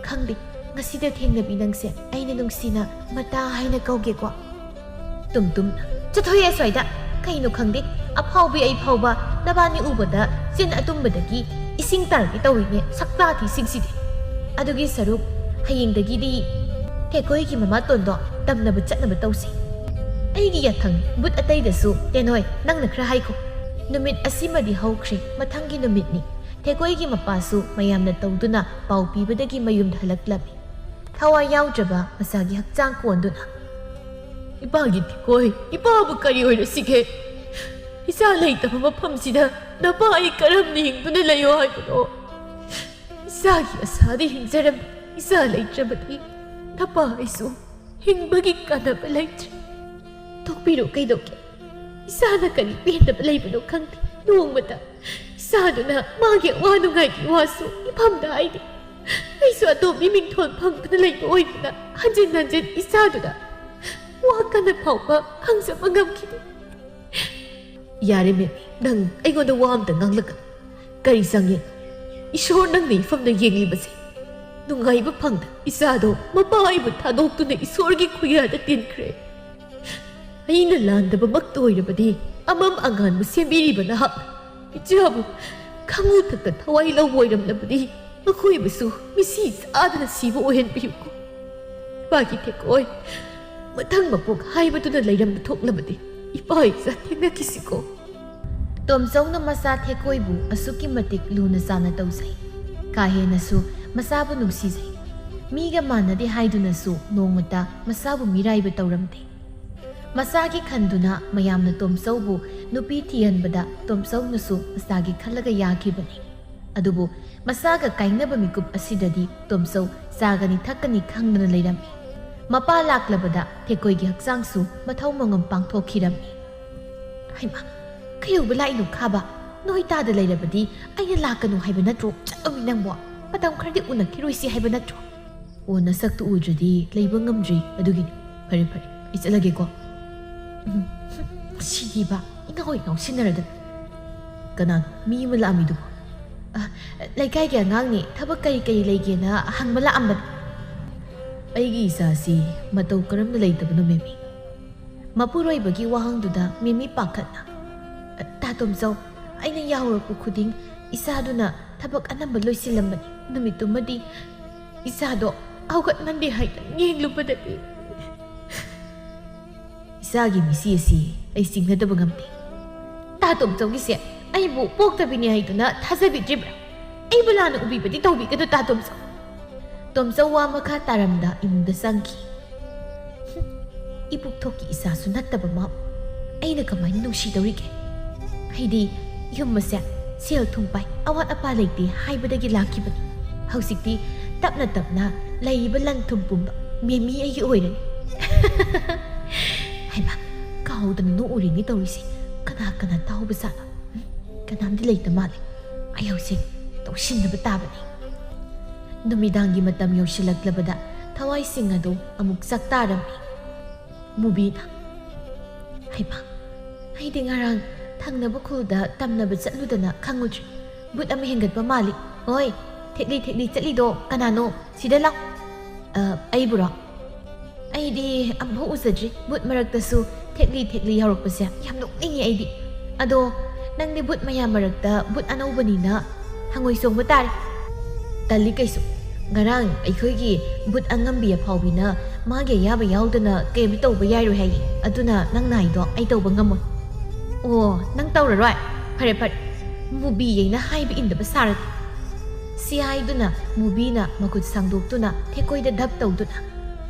ꯈꯪꯗꯦ, ꯉꯁꯤꯗ ꯊꯦꯡꯅꯕꯤ ꯅꯪꯁꯦ ꯑꯩꯅ ꯅꯨꯡꯁꯤꯅ ꯃꯇꯥ ꯍꯥꯏꯅ ꯀꯧꯒꯦꯀꯣ꯫ ꯇꯨꯝ ꯇꯨꯝ, ꯆꯠꯊꯣꯛꯑꯦ ꯑꯁ꯭ꯋꯥꯏꯗ꯫ ꯀꯩꯅꯣ ꯈꯪꯗꯦ, ꯑꯐꯥꯎꯕꯤ ꯑꯩ ꯐꯥꯎꯕ ꯅꯕꯥꯅꯤ ꯎꯕꯗ ꯆꯤꯟ ꯑꯇꯨꯝꯕꯗꯒꯤ ꯏꯁꯤꯡ ꯇꯥꯔꯛꯀꯦ ꯇꯧꯏꯅꯦ, ꯁꯛꯇꯥꯊꯤꯁꯤꯡꯁꯤꯗꯤ꯫ ꯑꯗꯨꯒꯤ ꯁꯔꯨꯛ ꯍꯌꯦꯡꯗꯒꯤꯗꯤ ꯊꯦꯀꯣꯏꯒꯤ ꯃꯃꯥꯇꯣꯟꯗꯣ ꯇꯝꯅꯕ ꯆꯠꯅꯕ ꯇꯧꯁꯤ꯫ ꯑꯩꯒꯤ ꯌꯥꯊꯪ ꯚꯨꯠ ꯑꯇꯩꯗꯁꯨ, ꯇꯦꯅꯣꯏ, ꯅꯪꯅ ꯈꯔ ꯍꯥꯏꯈꯣ꯫ ꯅꯨꯃꯤꯠ ꯑꯁꯤꯃꯗꯤ ꯍꯧꯈ꯭ꯔꯦ, ꯃꯊꯪꯒꯤ ꯅꯨꯃꯤꯠꯅꯤ꯫ ꯊꯦꯀꯣꯏꯒꯤ ꯃꯄꯥꯁꯨ ꯃꯌꯥꯝꯅ ꯇꯧꯗꯨꯅ ꯄꯥꯎ ꯄꯤꯕꯗꯒꯤ ꯃꯌꯨꯝꯗ ꯍꯜꯂꯛꯂꯝꯃꯤ꯫ ꯊꯋꯥꯏ ꯌꯥꯎꯗ꯭ꯔꯕ ꯃꯆꯥꯒꯤ ꯍꯛꯆꯥꯡ ꯀꯣꯟꯗꯨꯅ, "ꯏꯄꯥꯒꯤ ꯊꯦꯀꯣꯏ, ꯏꯄꯥꯕꯨ ꯀꯔꯤ ꯑꯣꯏꯔꯁꯤꯒꯦ? ꯏꯆꯥ ꯂꯩꯇꯕ ꯃꯐꯝꯁꯤꯗ ꯅꯄꯥ ꯑꯩ ꯀꯔꯝꯅ ꯍꯤꯡꯗꯨꯅ ꯂꯩꯌꯣ ꯍꯥꯏꯕꯅꯣ? ꯏꯆꯥꯒꯤ ꯑꯁꯥꯗ ꯍꯤꯡꯖꯔꯝꯃꯤ꯫ ꯏꯆꯥ ꯂꯩꯇ꯭ꯔꯕꯗꯤ ꯅꯄꯥ ꯑꯩꯁꯨ ꯍꯤꯡꯕꯒꯤ ꯀꯥꯟꯅꯕ ꯂꯩꯇ꯭ꯔꯦ꯫ ꯇꯣꯛꯄꯤꯔꯣ, ꯀꯩꯗꯧꯒꯦ? ꯏꯆꯥꯅ ꯀꯔꯤ ꯄꯦꯟꯗꯕ ꯂꯩꯕꯅꯣ ꯈꯪꯗꯦ꯫ ꯅꯣꯡꯃꯇ ꯏꯆꯥꯗꯨꯅ ꯃꯥꯒꯤ ꯑꯋꯥ ꯅꯨꯡꯉꯥꯏꯒꯤ ꯋꯥꯁꯨ ꯏꯐꯝꯗ ꯍꯥꯏꯗꯦ꯫ ꯑꯩꯁꯨ ꯑꯇꯣꯝꯕꯤ ꯃꯤꯡꯊꯣꯜ ꯐꯪꯗꯨꯅ ꯂꯩꯕ ꯑꯣꯏꯕꯅ ꯍꯟꯖꯤꯟ ꯍꯟꯖꯤꯟ ꯏꯆꯥꯗꯨꯗ ꯋꯥ ꯀꯟꯅ ꯐꯥꯎꯕ ꯍꯪꯖꯕ ꯉꯝꯈꯤꯗꯦ꯫" "ꯌꯥꯔꯦ ꯃꯦꯝ, ꯅꯪ ꯑꯩꯉꯣꯟꯗ ꯋꯥ ꯑꯝꯇ ꯉꯥꯡꯂꯛꯀꯅꯨ꯫ ꯀꯔꯤ ꯆꯪꯉꯦ? ꯏꯁꯣꯔ ꯅꯪꯅ ꯏꯐꯝꯗ ꯌꯦꯡꯂꯤꯕꯁꯦ꯫ ꯅꯨꯡꯉꯥꯏꯕ ꯐꯪꯗ ꯏꯆꯥꯗꯣ ꯃꯄꯥ ꯑꯩꯕꯨ ꯊꯥꯗꯣꯛꯇꯨꯅ ꯏꯁꯣꯔꯒꯤ ꯈꯨꯌꯥꯗ ꯇꯤꯟꯈ꯭ꯔꯦ꯫ ꯑꯩꯅ ꯂꯥꯟꯗꯕꯃꯛꯇ ꯑꯣꯏꯔꯕꯗꯤ ꯑꯃꯝ ꯑꯉꯥꯟꯕꯨ ꯁꯦꯝꯕꯤꯔꯤꯕ ꯅꯍꯥꯛꯅ ꯏꯆꯥꯕꯨ ꯈꯪꯉꯨ ꯊꯛꯇ ꯊꯋꯥꯏ ꯂꯧꯕ ꯑꯣꯏꯔꯝꯂꯕꯗꯤ ꯃꯈꯣꯏꯕꯨꯁꯨ ꯃꯤꯁꯤ ꯆꯥꯗꯅ ꯁꯤꯕ ꯑꯣꯏꯍꯟꯕꯤꯌꯨꯀꯣ꯫ ꯏꯄꯥꯒꯤ ꯊꯦꯀꯣꯏ, ꯃꯊꯪ ꯃꯄꯣꯛ ꯍꯥꯏꯕꯗꯨꯅ ꯂꯩꯔꯝꯕ ꯊꯣꯛꯂꯕꯗꯤ ꯏꯄꯥ ꯏꯆꯥ ꯊꯦꯡꯅꯈꯤꯁꯤꯀꯣ꯫" ꯇꯣꯝꯆꯧꯅ ꯃꯆꯥ ꯊꯦꯀꯣꯏꯕꯨ ꯑꯁꯨꯛꯀꯤ ꯃꯇꯤꯛ ꯂꯨꯅ ꯆꯥꯟꯅ ꯇꯧꯖꯩ꯫ ꯀꯥ ꯍꯦꯟꯅꯁꯨ ꯃꯆꯥꯕꯨ ꯅꯨꯡꯁꯤꯖꯩ꯫ ꯃꯤꯒ ꯃꯥꯟꯅꯗꯦ ꯍꯥꯏꯗꯨꯅꯁꯨ ꯅꯣꯡꯃꯇ ꯃꯆꯥꯕꯨ ꯃꯤꯔꯥꯏꯕ ꯇꯧꯔꯝꯗꯦ꯫ ꯃꯆꯥꯒꯤ ꯈꯟꯗꯨꯅ ꯃꯌꯥꯝꯅ ꯇꯣꯝꯆꯧꯕꯨ ꯅꯨꯄꯤ ꯊꯤꯍꯟꯕꯗ ꯇꯣꯝꯆꯧꯅꯁꯨ ꯃꯆꯥꯒꯤ ꯈꯜꯂꯒ ꯌꯥꯈꯤꯕꯅꯤ꯫ ꯑꯗꯨꯕꯨ ꯃꯁꯥꯒ ꯀꯥꯏꯅꯕ ꯃꯤꯀꯨꯞ ꯑꯁꯤꯗꯗꯤ ꯇꯣꯝꯆꯧ ꯆꯥꯒꯅꯤ ꯊꯛꯀꯅꯤ ꯈꯪꯗꯅ ꯂꯩꯔꯝꯃꯤ꯫ ꯃꯄꯥ ꯂꯥꯛꯂꯕꯗ ꯊꯦꯛꯀꯣꯏꯒꯤ ꯍꯛꯆꯥꯡꯁꯨ ꯃꯊꯧ ꯃꯉꯝ ꯄꯥꯡꯊꯣꯛꯈꯤꯔꯝꯃꯤ꯫ "ꯍꯩꯃꯥ, ꯀꯩꯗꯧꯕ ꯂꯥꯛꯏꯅꯣ ꯈꯥꯕ? ꯅꯣꯏ ꯇꯥꯗ ꯂꯩꯔꯕꯗꯤ ꯑꯩꯅ ꯂꯥꯛꯀꯅꯨ ꯍꯥꯏꯕ ꯅꯠꯇ꯭ꯔꯣ? ꯆꯠꯂꯣꯃꯤ ꯅꯪꯕꯣ, ꯃꯇꯝ ꯈꯔꯗꯤ ꯎꯅꯈꯤꯔꯣꯏꯁꯤ ꯍꯥꯏꯕ ꯅꯠꯇ꯭ꯔꯣ?" "ꯑꯣ, ꯅꯁꯛꯇꯨ ꯎꯗ꯭ꯔꯗꯤ ꯂꯩꯕ ꯉꯝꯗ꯭ꯔꯤ, ꯑꯗꯨꯒꯤꯅꯤ꯫ ꯐꯔꯦ, ꯐꯔꯦ, ꯑꯩ ꯆꯠꯂꯒꯦꯀꯣ꯫" ꯎꯝ, ꯁꯤꯗꯤꯕ, ꯏꯉꯥꯎ ꯍꯦꯛ ꯉꯥꯎꯁꯤꯟꯅꯔꯗꯅ꯫ "ꯀꯅꯥꯅꯣ ꯃꯤ ꯑꯃ ꯂꯥꯛꯑꯝꯃꯤꯗꯨꯕꯣ?" "ꯑ, ꯂꯩꯀꯥꯏꯒꯤ ꯑꯉꯥꯡꯅꯤ, ꯊꯕꯛ ꯀꯔꯤ ꯀꯔꯤ ꯂꯩꯒꯦꯅ ꯍꯪꯕ ꯂꯥꯛꯑꯝꯕꯅꯤ꯫" "ꯑꯩꯒꯤ ꯏꯆꯥꯁꯤ ꯃꯇꯧ ꯀꯔꯝꯅ ꯂꯩꯇꯕꯅꯣ, ꯃꯦꯃꯤ?" ꯃꯄꯨꯔꯣꯏꯕꯒꯤ ꯋꯥꯍꯪꯗꯨꯗ ꯃꯦꯃꯤ ꯄꯥꯈꯠꯅ, "ꯇꯥ ꯇꯣꯝꯆꯧ, ꯑꯩꯅ ꯌꯥꯍꯧꯔꯛꯄ ꯈꯨꯗꯤꯡ ꯏꯆꯥꯗꯨꯅ ꯊꯕꯛ ꯑꯅꯝꯕ ꯂꯣꯏꯁꯤꯜꯂꯝꯕꯅꯤ꯫ ꯅꯨꯃꯤꯠꯇꯨꯃꯗꯤ ꯏꯆꯥꯗꯣ ꯍꯧꯒꯠꯃꯟꯗꯦ ꯍꯥꯏꯅ ꯌꯦꯡꯂꯨꯕꯗꯗꯤ꯫" "ꯏꯆꯥꯒꯤ ꯃꯤꯠꯁꯤ ꯑꯁꯤ ꯑꯩ ꯆꯤꯡꯅꯗꯕ ꯉꯝꯗꯦ꯫ ꯇꯥ ꯇꯣꯝꯆꯧꯒꯤꯁꯦ ꯑꯩꯕꯨ ꯄꯣꯛꯇꯕꯤꯅꯤ ꯍꯥꯏꯗꯨꯅ ꯊꯥꯖꯕꯤꯗ꯭ꯔꯤꯕ꯭ꯔꯥ? ꯑꯩꯕꯨ ꯂꯥꯟꯅ ꯎꯕꯤꯕꯗꯤ ꯇꯧꯕꯤꯒꯅꯨ, ꯇꯥ ꯇꯣꯝꯆꯧ꯫" ꯇꯣꯝꯆꯧ ꯋꯥ ꯃꯈꯥ ꯇꯥꯔꯝꯗ ꯏꯃꯨꯡꯗ ꯆꯪꯈꯤ꯫ "ꯏꯕꯨꯛꯊꯣꯛꯀꯤ ꯏꯆꯥꯁꯨ ꯅꯠꯇꯕ ꯃꯥꯕꯨ ꯑꯩꯅ ꯀꯃꯥꯏꯅ ꯅꯨꯡꯁꯤꯗꯧꯔꯤꯒꯦ? ꯑꯩꯗꯤ ꯌꯨꯝ ꯑꯁꯦ ꯁꯦꯜ ꯊꯨꯝ ꯄꯥꯏ, ꯑꯋꯥꯠ ꯑꯄꯥ ꯂꯩꯇꯦ ꯍꯥꯏꯕꯗꯒꯤ ꯂꯥꯛꯈꯤꯕꯅꯤ꯫ ꯍꯧꯖꯤꯛꯇꯤ ꯇꯞꯅ ꯇꯞꯅ ꯂꯩꯔꯤꯕ ꯂꯟ ꯊꯨꯝ ꯄꯨꯝꯕ ꯃꯦꯃꯤ ꯑꯩꯒꯤ ꯑꯣꯏꯔꯅꯤ꯫" "ꯍꯩꯃꯥ, ꯀꯥꯎꯗꯅ ꯅꯣꯛꯎꯔꯦꯅꯦ ꯇꯧꯔꯤꯁꯦ꯫ ꯀꯅꯥ ꯀꯅꯥ ꯇꯥꯍꯧꯕ ꯖꯥꯠꯅꯣ? ꯎꯝ, ꯀꯅꯥꯝꯗꯤ ꯂꯩꯇ ꯃꯥꯜꯂꯦ꯫ ꯑꯩ ꯍꯧꯖꯤꯛ ꯇꯧꯁꯤꯟꯅꯕ ꯇꯥꯕꯅꯤ꯫" ꯅꯨꯃꯤꯗꯥꯡꯒꯤ ꯃꯇꯝ ꯌꯧꯁꯤꯜꯂꯛꯂꯕꯗ ꯊꯋꯥꯏꯁꯤꯡ ꯑꯗꯨ ꯑꯃꯨꯛ ꯆꯥꯛꯇꯥꯔꯝꯃꯤ꯫ ꯃꯨꯕꯤꯅ, "ꯍꯩꯃꯥ, ꯑꯩꯗꯤ ꯉꯔꯥꯡ ꯊꯪꯅꯕ ꯈꯨꯜꯗ ꯇꯝꯅꯕ ꯆꯠꯂꯨꯗꯅ ꯈꯪꯉꯨꯗ꯭ꯔꯦ꯫ ꯚꯨꯠ ꯑꯃ ꯍꯦꯟꯒꯠꯄ ꯃꯥꯜꯂꯤ꯫ ꯑꯣꯏ, ꯊꯦꯛꯂꯤ ꯊꯦꯛꯂꯤ ꯆꯠꯂꯤꯗꯣ ꯀꯅꯥꯅꯣ? ꯁꯤꯗ ꯂꯥꯎ꯫" "ꯑ, ꯑꯩꯕꯨꯔꯣ? ꯑꯩꯗꯤ ꯑꯃꯨꯛꯐꯥꯎ ꯎꯖꯗ꯭ꯔꯤ꯫ ꯚꯨꯠ ꯃꯔꯛꯇꯁꯨ ꯊꯦꯛꯂꯤ ꯊꯦꯛꯂꯤ ꯌꯥꯎꯔꯛꯄꯁꯦ ꯌꯥꯝ ꯅꯣꯛꯅꯤꯡꯉꯤ ꯑꯩꯗꯤ꯫ ꯑꯗꯣ ꯅꯪꯗꯤ ꯚꯨꯠ ꯃꯌꯥꯝ ꯃꯔꯛꯇ ꯚꯨꯠ ꯑꯅꯧꯕꯅꯤꯅ ꯍꯪꯉꯣꯏ ꯆꯣꯡꯕ ꯇꯥꯔꯦ꯫" "ꯇꯜꯂꯤ ꯀꯩꯁꯨ꯫ ꯉꯔꯥꯡ ꯑꯩꯈꯣꯏꯒꯤ ꯚꯨꯠ ꯑꯉꯝꯕꯤ ꯑꯐꯥꯎꯕꯤꯅ ꯃꯥꯒꯤ ꯑꯌꯥꯕ ꯌꯥꯎꯗꯅ ꯀꯔꯤꯝꯇ ꯇꯧꯕ ꯌꯥꯏꯔꯣꯏ ꯍꯥꯏꯌꯦ꯫ ꯑꯗꯨꯅ ꯅꯪ ꯅꯥꯏꯗꯣ ꯑꯩ ꯇꯧꯕ ꯉꯝꯃꯣꯏ꯫" "ꯑꯣ, ꯅꯪ ꯇꯧꯔꯔꯣꯏ? ꯐꯔꯦ, ꯐꯔꯦ꯫ ꯃꯨꯕꯤ ꯌꯩꯅ ꯍꯥꯏꯕ ꯏꯟꯗꯕ ꯁꯥꯔꯒꯦ꯫" ꯁꯤ ꯍꯥꯏꯗꯨꯅ ꯃꯨꯕꯤꯅ ꯃꯈꯨꯠ ꯁꯥꯡꯗꯣꯛꯇꯨꯅ ꯊꯦꯛꯀꯣꯏꯗ ꯙꯞ ꯇꯧꯗꯨꯅ,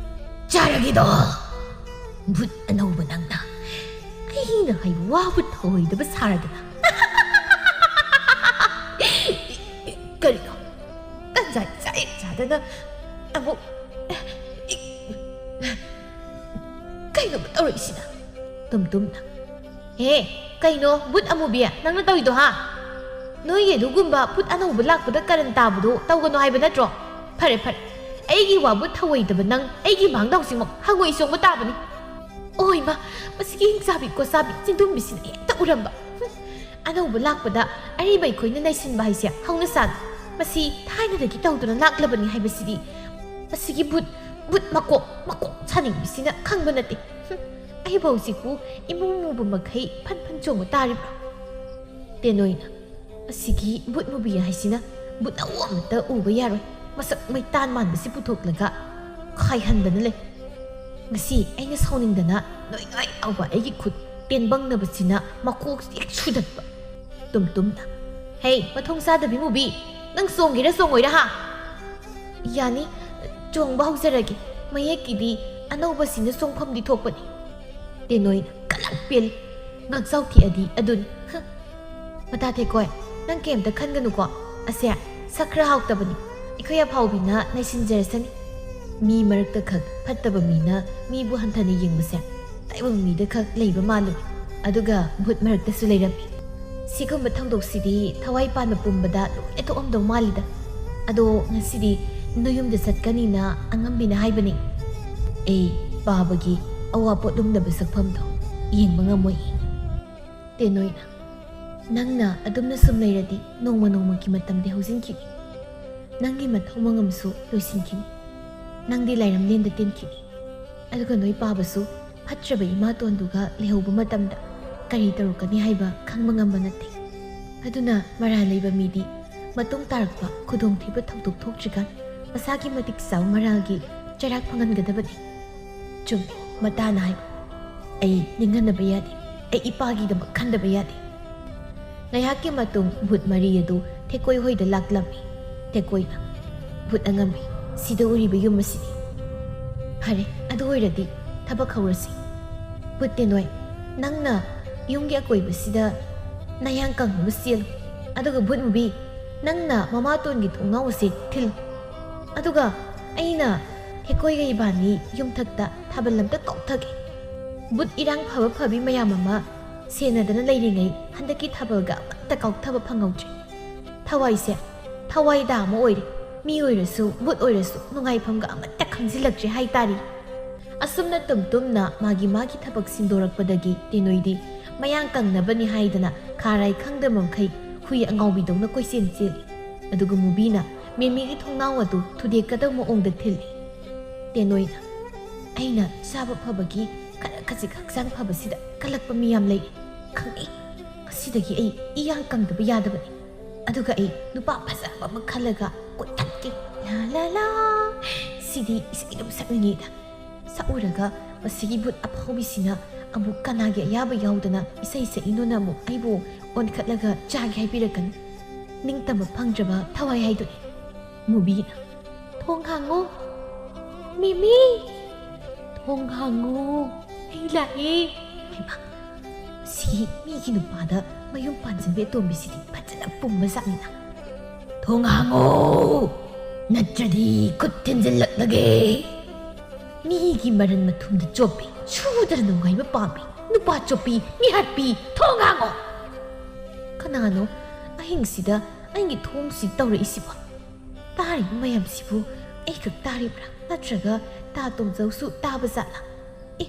"ꯆꯥꯔꯒꯦꯗꯣ! ꯚꯨꯠ ꯑꯅꯧꯕ ꯅꯪꯅ ꯑꯩꯅ ꯍꯥꯏꯕ ꯋꯥꯕꯨ ꯊꯧꯑꯣꯏꯗꯕ ꯁꯥꯔꯗꯅ!" ꯗꯅ ꯑꯃꯨꯛ ꯀꯩꯅꯣꯕ ꯇꯧꯔꯛꯏꯁꯤꯅ? ꯇꯨꯝꯇꯨꯝꯅ, "ꯍꯦ, ꯀꯩꯅꯣ ꯕꯨꯠ ꯑꯃꯨꯕꯤ, ꯅꯪꯅ ꯇꯧꯔꯤꯗꯣ, ꯍꯥ? ꯅꯣꯏꯒꯤ ꯑꯗꯨꯒꯨꯝꯕ ꯕꯨꯠ ꯑꯅꯧꯕ ꯂꯥꯛꯄꯗ ꯀꯔꯟ ꯇꯥꯕꯗꯣ ꯇꯧꯒꯅꯣ ꯍꯥꯏꯕ ꯅꯠꯇ꯭ꯔꯣ? ꯐꯔꯦ, ꯐꯔꯦ, ꯑꯩꯒꯤ ꯋꯥꯕꯨ ꯊꯧꯑꯣꯏꯗꯕ ꯅꯪ ꯑꯩꯒꯤ ꯃꯥꯡꯗ ꯍꯧꯖꯤꯛꯃꯛ ꯍꯪꯉꯣꯏ ꯆꯣꯡꯕ ꯇꯥꯕꯅꯤ꯫ ꯑꯣꯏꯃ, ꯃꯁꯤꯒꯤ ꯍꯤꯡꯆꯥꯕꯤ ꯀꯣꯆꯥꯕꯤ ꯆꯤꯡꯗꯨꯝꯕꯤꯁꯤꯅ ꯍꯦꯛꯇ ꯎꯔꯝꯕ꯫ ꯍꯨꯝ, ꯑꯅꯧꯕ ꯂꯥꯛꯄꯗ ꯑꯔꯤꯕ ꯑꯩꯈꯣꯏꯅ ꯅꯩꯁꯤꯟꯕ ꯍꯥꯏꯁꯦ ꯍꯧꯅꯁꯥꯅꯤ꯫ ꯃꯁꯤ ꯊꯥꯏꯅꯗꯒꯤ ꯇꯧꯗꯨꯅ ꯂꯥꯛꯂꯕꯅꯤ ꯍꯥꯏꯕꯁꯤꯗꯤ ꯃꯁꯤꯒꯤ ꯕꯨꯠ, ꯕꯨꯠ ꯃꯀꯣꯛ, ꯃꯀꯣꯛ ꯁꯥꯅꯤꯡꯕꯤꯁꯤꯅ ꯈꯪꯕ ꯅꯠꯇꯦ꯫ ꯍꯨꯝ, ꯑꯩꯕꯨ ꯍꯧꯖꯤꯛꯄꯨ ꯏꯃꯨꯡ ꯃꯨꯕ ꯃꯈꯩ ꯐꯟ ꯐꯟ ꯆꯣꯡꯕ ꯇꯥꯔꯤꯕ꯭ꯔꯣ?" ꯇꯦꯅꯣꯏꯅ, "ꯑꯁꯤꯒꯤ ꯕꯨꯠ ꯃꯨꯕꯤ ꯍꯥꯏꯁꯤꯅ ꯕꯨꯠ ꯑꯎ ꯑꯃꯠꯇ ꯎꯕ ꯌꯥꯔꯣꯏ꯫ ꯃꯁꯛ ꯃꯩꯇꯥꯟ ꯃꯥꯟꯕꯁꯤ ꯄꯨꯊꯣꯛꯂꯒ ꯈꯥꯏꯍꯟꯗꯅ ꯂꯩ꯫ ꯉꯁꯤ ꯑꯩꯅ ꯁꯥꯎꯅꯤꯡꯗꯅ ꯅꯣꯏ ꯅꯣꯏ ꯂꯥꯎꯕ ꯑꯩꯒꯤ ꯈꯨꯠ ꯇꯦꯟꯕꯪꯅꯕꯁꯤꯅ ꯃꯀꯣꯛ ꯍꯦꯛ ꯁꯨꯗꯠꯄ꯫" ꯇꯨꯝꯇꯨꯝꯅ, "ꯍꯦ, ꯃꯊꯣꯡ ꯆꯥꯗꯕꯤ ꯃꯨꯕꯤ, ꯅꯪ ꯆꯣꯡꯒꯦꯔꯥ ꯆꯣꯡꯉꯣꯏꯔꯥ, ꯍꯥ?" "ꯌꯥꯅꯤ, ꯆꯣꯡꯕ ꯍꯧꯖꯔꯒꯦ꯫ ꯃꯌꯦꯛꯀꯤꯗꯤ ꯑꯅꯧꯕꯁꯤꯅ ꯆꯣꯡꯐꯝꯗꯤ ꯊꯣꯛꯄꯅꯤ꯫" ꯇꯦꯅꯣꯏꯅ ꯀꯂꯛ ꯄꯦꯜꯂꯤ꯫ ꯉꯥꯛꯆꯥꯎ ꯊꯦꯛꯑꯗꯤ ꯑꯗꯨꯅꯤ꯫ ꯍ꯫ "ꯃꯇꯥ ꯊꯦꯛꯀꯣꯏ, ꯅꯪ ꯀꯩꯝꯇ ꯈꯟꯒꯅꯨꯀꯣ꯫ ꯑꯁꯦ ꯁꯛ ꯈꯔ ꯍꯥꯎꯇꯕꯅꯤ꯫ ꯑꯩꯈꯣꯏ ꯑꯐꯥꯎꯕꯤꯅ ꯅꯩꯁꯤꯟꯖꯔꯁꯅꯤ꯫ ꯃꯤ ꯃꯔꯛꯇ ꯈꯛ ꯐꯠꯇꯕ ꯃꯤꯅ ꯃꯤꯕꯨ ꯍꯟꯊꯅ ꯌꯦꯡꯕꯁꯦ ꯇꯥꯏꯕꯪ ꯃꯤꯗ ꯈꯛ ꯂꯩꯕ ꯃꯥꯜꯂꯨꯏ꯫ ꯑꯗꯨꯒ ꯚꯨꯠ ꯃꯔꯛꯇꯁꯨ ꯂꯩꯔꯝꯃꯤ꯫ ꯁꯤꯒꯨꯝꯕ ꯊꯧꯗꯣꯛꯁꯤꯗꯤ ꯊꯋꯥꯏ ꯄꯥꯟꯕ ꯄꯨꯝꯕꯗ ꯂꯣꯏꯅ ꯊꯣꯛꯑꯝꯗꯧ ꯃꯥꯜꯂꯤꯗ꯫ ꯑꯗꯣ ꯉꯁꯤꯗꯤ ꯅꯌꯨꯝꯗ ꯆꯠꯀꯅꯤꯅ ꯑꯉꯝꯕꯤꯅ ꯍꯥꯏꯕꯅꯤ꯫ ꯑꯩ ꯄꯥꯕꯒꯤ ꯑꯋꯥ ꯄꯣꯠꯂꯨꯝꯗꯕ ꯁꯛꯐꯝꯗꯣ ꯌꯦꯡꯕ ꯉꯝꯃꯣꯏ꯫" ꯇꯦꯅꯣꯏꯅ, "ꯅꯪꯅ ꯑꯗꯨꯝꯅ ꯁꯨꯝ ꯂꯩꯔꯗꯤ ꯅꯣꯡꯃ ꯅꯣꯡꯃꯒꯤ ꯃꯇꯝꯗꯤ ꯍꯧꯖꯤꯟꯈꯤꯅꯤ꯫ ꯅꯪꯒꯤ ꯃꯊꯧ ꯃꯉꯝꯁꯨ ꯂꯣꯏꯁꯤꯟꯈꯤꯅꯤ꯫ ꯅꯪꯗꯤ ꯂꯥꯏꯔꯝꯂꯦꯟꯗ ꯇꯤꯟꯈꯤꯅꯤ꯫ ꯑꯗꯨꯒ ꯅꯣꯏ ꯄꯥꯕꯁꯨ ꯐꯠꯇ꯭ꯔꯕ ꯏꯃꯥꯇꯣꯟꯗꯨꯒ ꯂꯩꯍꯧꯕ ꯃꯇꯝꯗ ꯀꯔꯤ ꯇꯧꯔꯛꯀꯅꯤ ꯍꯥꯏꯕ ꯈꯪꯕ ꯉꯝꯕ ꯅꯠꯇꯦ꯫ ꯑꯗꯨꯅ ꯃꯔꯥꯜ ꯂꯩꯕ ꯃꯤꯗꯤ ꯃꯇꯨꯡ ꯇꯥꯔꯛꯄ ꯈꯨꯗꯣꯡꯊꯤꯕ ꯊꯧꯗꯣꯛ ꯊꯣꯛꯇ꯭ꯔꯤꯀꯥꯟ ꯃꯁꯥꯒꯤ ꯃꯇꯤꯛ ꯆꯥꯕ ꯃꯔꯥꯜꯒꯤ ꯆꯩꯔꯥꯛ ꯐꯪꯍꯟꯒꯗꯕꯅꯤ꯫" ꯆꯨꯝꯃꯤ, ꯃꯇꯥꯅ ꯍꯥꯏꯕ꯫ ꯑꯩ ꯅꯤꯡꯍꯟꯅꯕ ꯌꯥꯗꯦ꯫ ꯑꯩ ꯏꯄꯥꯒꯤꯗꯃꯛ ꯈꯟꯗꯕ ꯌꯥꯗꯦ꯫ ꯉꯥꯏꯍꯥꯛꯀꯤ ꯃꯇꯨꯡ ꯚꯨꯠ ꯃꯔꯤ ꯑꯗꯨ ꯊꯦꯀꯣꯏ ꯍꯣꯏꯗ ꯂꯥꯛꯂꯝꯃꯤ꯫ ꯊꯦꯀꯣꯏꯅ, "ꯚꯨꯠ ꯑꯉꯝꯕꯤ, ꯁꯤꯗ ꯎꯔꯤꯕ ꯌꯨꯝ ꯑꯁꯤꯅꯤ꯫" "ꯐꯔꯦ, ꯑꯗꯨ ꯑꯣꯏꯔꯗꯤ ꯊꯕꯛ ꯍꯧꯔꯁꯤ꯫ ꯚꯨꯠ ꯇꯦꯅꯣꯏ, ꯅꯪꯅ ꯌꯨꯝꯒꯤ ꯑꯀꯣꯏꯕꯁꯤꯗ ꯅꯌꯥꯡ ꯀꯪꯅꯕ ꯆꯦꯜꯂꯨ꯫ ꯑꯗꯨꯒ ꯚꯨꯠ ꯃꯨꯕꯤ, ꯅꯪꯅ ꯃꯃꯥꯇꯣꯟꯒꯤ ꯊꯣꯡꯅꯥꯎ ꯑꯁꯤ ꯊꯤꯜꯂꯨ꯫" ꯑꯗꯨꯒ ꯑꯩꯅ ꯊꯦꯀꯣꯏꯒ ꯏꯕꯥꯅꯤ ꯌꯨꯝꯊꯛꯇ ꯊꯥꯕꯜ ꯑꯝꯇ ꯀꯥꯎꯊꯒꯦ꯫ ꯕꯨꯠ ꯏꯔꯥꯡ ꯐꯕ ꯐꯕꯤ ꯃꯌꯥꯝ ꯑꯃ ꯁꯦꯟꯅꯗꯅ ꯂꯩꯔꯤꯉꯩ ꯍꯟꯗꯛꯀꯤ ꯊꯥꯕꯜꯒ ꯑꯃꯠꯇ ꯀꯥꯎꯊꯕ ꯐꯪꯍꯧꯗ꯭ꯔꯦ꯫ ꯊꯋꯥꯏꯁꯦ ꯊꯋꯥꯏꯗ ꯑꯃ ꯑꯣꯏꯔꯦ꯫ ꯃꯤ ꯑꯣꯏꯔꯁꯨ ꯕꯨꯠ ꯑꯣꯏꯔꯁꯨ ꯅꯨꯡꯉꯥꯏꯐꯝꯒ ꯑꯃꯠꯇ ꯈꯪꯖꯤꯜꯂꯛꯇ꯭ꯔꯦ ꯍꯥꯏꯇꯥꯔꯦ꯫ ꯑꯁꯨꯝꯅ ꯇꯨꯝ ꯇꯨꯝꯅ ꯃꯥꯒꯤ ꯃꯥꯒꯤ ꯊꯕꯛ ꯁꯤꯟꯗꯣꯔꯛꯄꯗꯒꯤ ꯇꯦꯅꯣꯏꯗꯤ ꯃꯌꯥꯡ ꯀꯪꯅꯕꯅꯤ ꯍꯥꯏꯗꯅ ꯈꯥꯔꯥꯏ ꯈꯪꯗꯕ ꯃꯈꯩ ꯍꯨꯏ ꯑꯉꯥꯎꯕꯤꯗꯧꯅ ꯀꯣꯏꯆꯦꯟ ꯆꯦꯜꯂꯤ꯫ ꯑꯗꯨꯒ ꯃꯨꯕꯤꯅ ꯃꯦꯃꯤꯒꯤ ꯊꯣꯡꯅꯥꯎ ꯑꯗꯨ ꯊꯨꯗꯦꯛꯀꯗꯕ ꯃꯑꯣꯡꯗ ꯊꯤꯜꯂꯤ꯫ ꯇꯦꯅꯣꯏꯅ, "ꯑꯩꯅ ꯆꯥꯕ ꯐꯕꯒꯤ ꯈꯔ ꯈꯖꯤꯛ ꯍꯛꯆꯥꯡ ꯐꯕꯁꯤꯗ ꯀꯜꯂꯛꯄ ꯃꯤ ꯌꯥꯝ ꯂꯩ, ꯈꯪꯉꯤ꯫ ꯉꯁꯤꯗꯒꯤ ꯑꯩ ꯏꯌꯥꯡ ꯀꯪꯗꯕ ꯌꯥꯗꯕꯅꯤ꯫ ꯑꯗꯨꯒ ꯑꯩ ꯅꯨꯄꯥ ꯐꯖꯕ ꯑꯃ ꯈꯜꯂꯒ ꯀꯣꯏꯊꯠꯀꯦ꯫ ꯂꯥ ꯂꯥ ꯂꯥ꯫ ꯁꯤꯗꯤ ꯏꯁꯩ ꯑꯗꯨꯝ ꯁꯛꯅꯤꯡꯉꯤꯗ꯫ ꯁꯛꯎꯔꯒ ꯃꯁꯤꯒꯤ ꯕꯨꯠ ꯑꯐꯥꯎꯕꯤꯁꯤꯅ ꯑꯃꯨꯛ ꯀꯅꯥꯒꯤ ꯑꯌꯥꯕ ꯌꯥꯎꯗꯅ ꯏꯁꯩ ꯁꯛꯏꯅꯣꯅ ꯑꯃꯨꯛ ꯑꯩꯕꯨ ꯑꯣꯟꯈꯠꯂꯒ ꯆꯥꯒꯦ ꯍꯥꯏꯕꯤꯔꯛꯀꯅꯤ꯫ ꯅꯤꯡꯇꯝꯕ ꯐꯪꯗ꯭ꯔꯕ ꯊꯋꯥꯏ ꯍꯥꯏꯗꯨꯅꯤ꯫" ꯃꯨꯕꯤꯅ, "ꯊꯣꯡ ꯍꯥꯡꯉꯣ꯫ ꯃꯤꯃꯤ! ꯊꯣꯡ ꯍꯥꯡꯉꯣ꯫ ꯑꯩ ꯂꯥꯛꯑꯦ꯫" ꯍꯩꯃꯥ, ꯁꯤ ꯃꯤꯒꯤ ꯅꯨꯄꯥꯗ ꯃꯌꯨꯝ ꯄꯥꯟꯖꯟꯕꯤ ꯑꯇꯣꯝꯕꯤꯁꯤꯗꯤ ꯐꯖꯅ ꯄꯨꯝꯕ ꯖꯥꯠꯅꯤꯅ꯫ "ꯊꯣꯡ ꯍꯥꯡꯉꯣ, ꯅꯠꯇ꯭ꯔꯗꯤ ꯈꯨꯠ ꯊꯤꯟꯖꯤꯜꯂꯛꯂꯒꯦ꯫" ꯃꯤꯒꯤ ꯃꯔꯟ ꯃꯊꯨꯝꯗ ꯆꯣꯞꯄꯤ, ꯁꯨꯗ꯭ꯔ ꯅꯨꯡꯉꯥꯏꯕ ꯄꯥꯝꯕꯤ, ꯅꯨꯄꯥ ꯆꯣꯞꯄꯤ, ꯃꯤꯍꯥꯠꯄꯤ, ꯊꯣꯡ ꯍꯥꯡꯉꯣ! ꯀꯅꯥꯅꯣ ꯑꯍꯤꯡꯁꯤꯗ ꯑꯩꯒꯤ ꯊꯣꯡꯁꯤ ꯇꯧꯔꯛꯏꯁꯤꯕꯣ? ꯇꯥꯔꯤꯕ ꯃꯌꯥꯝꯁꯤꯕꯨ ꯑꯩꯈꯛ ꯇꯥꯔꯤꯕ꯭ꯔꯥ? ꯅꯠꯇ꯭ꯔꯒ ꯇꯥ ꯇꯣꯝꯖꯧꯁꯨ ꯇꯥꯕ ꯖꯥꯠꯂꯥ? ꯑꯦ,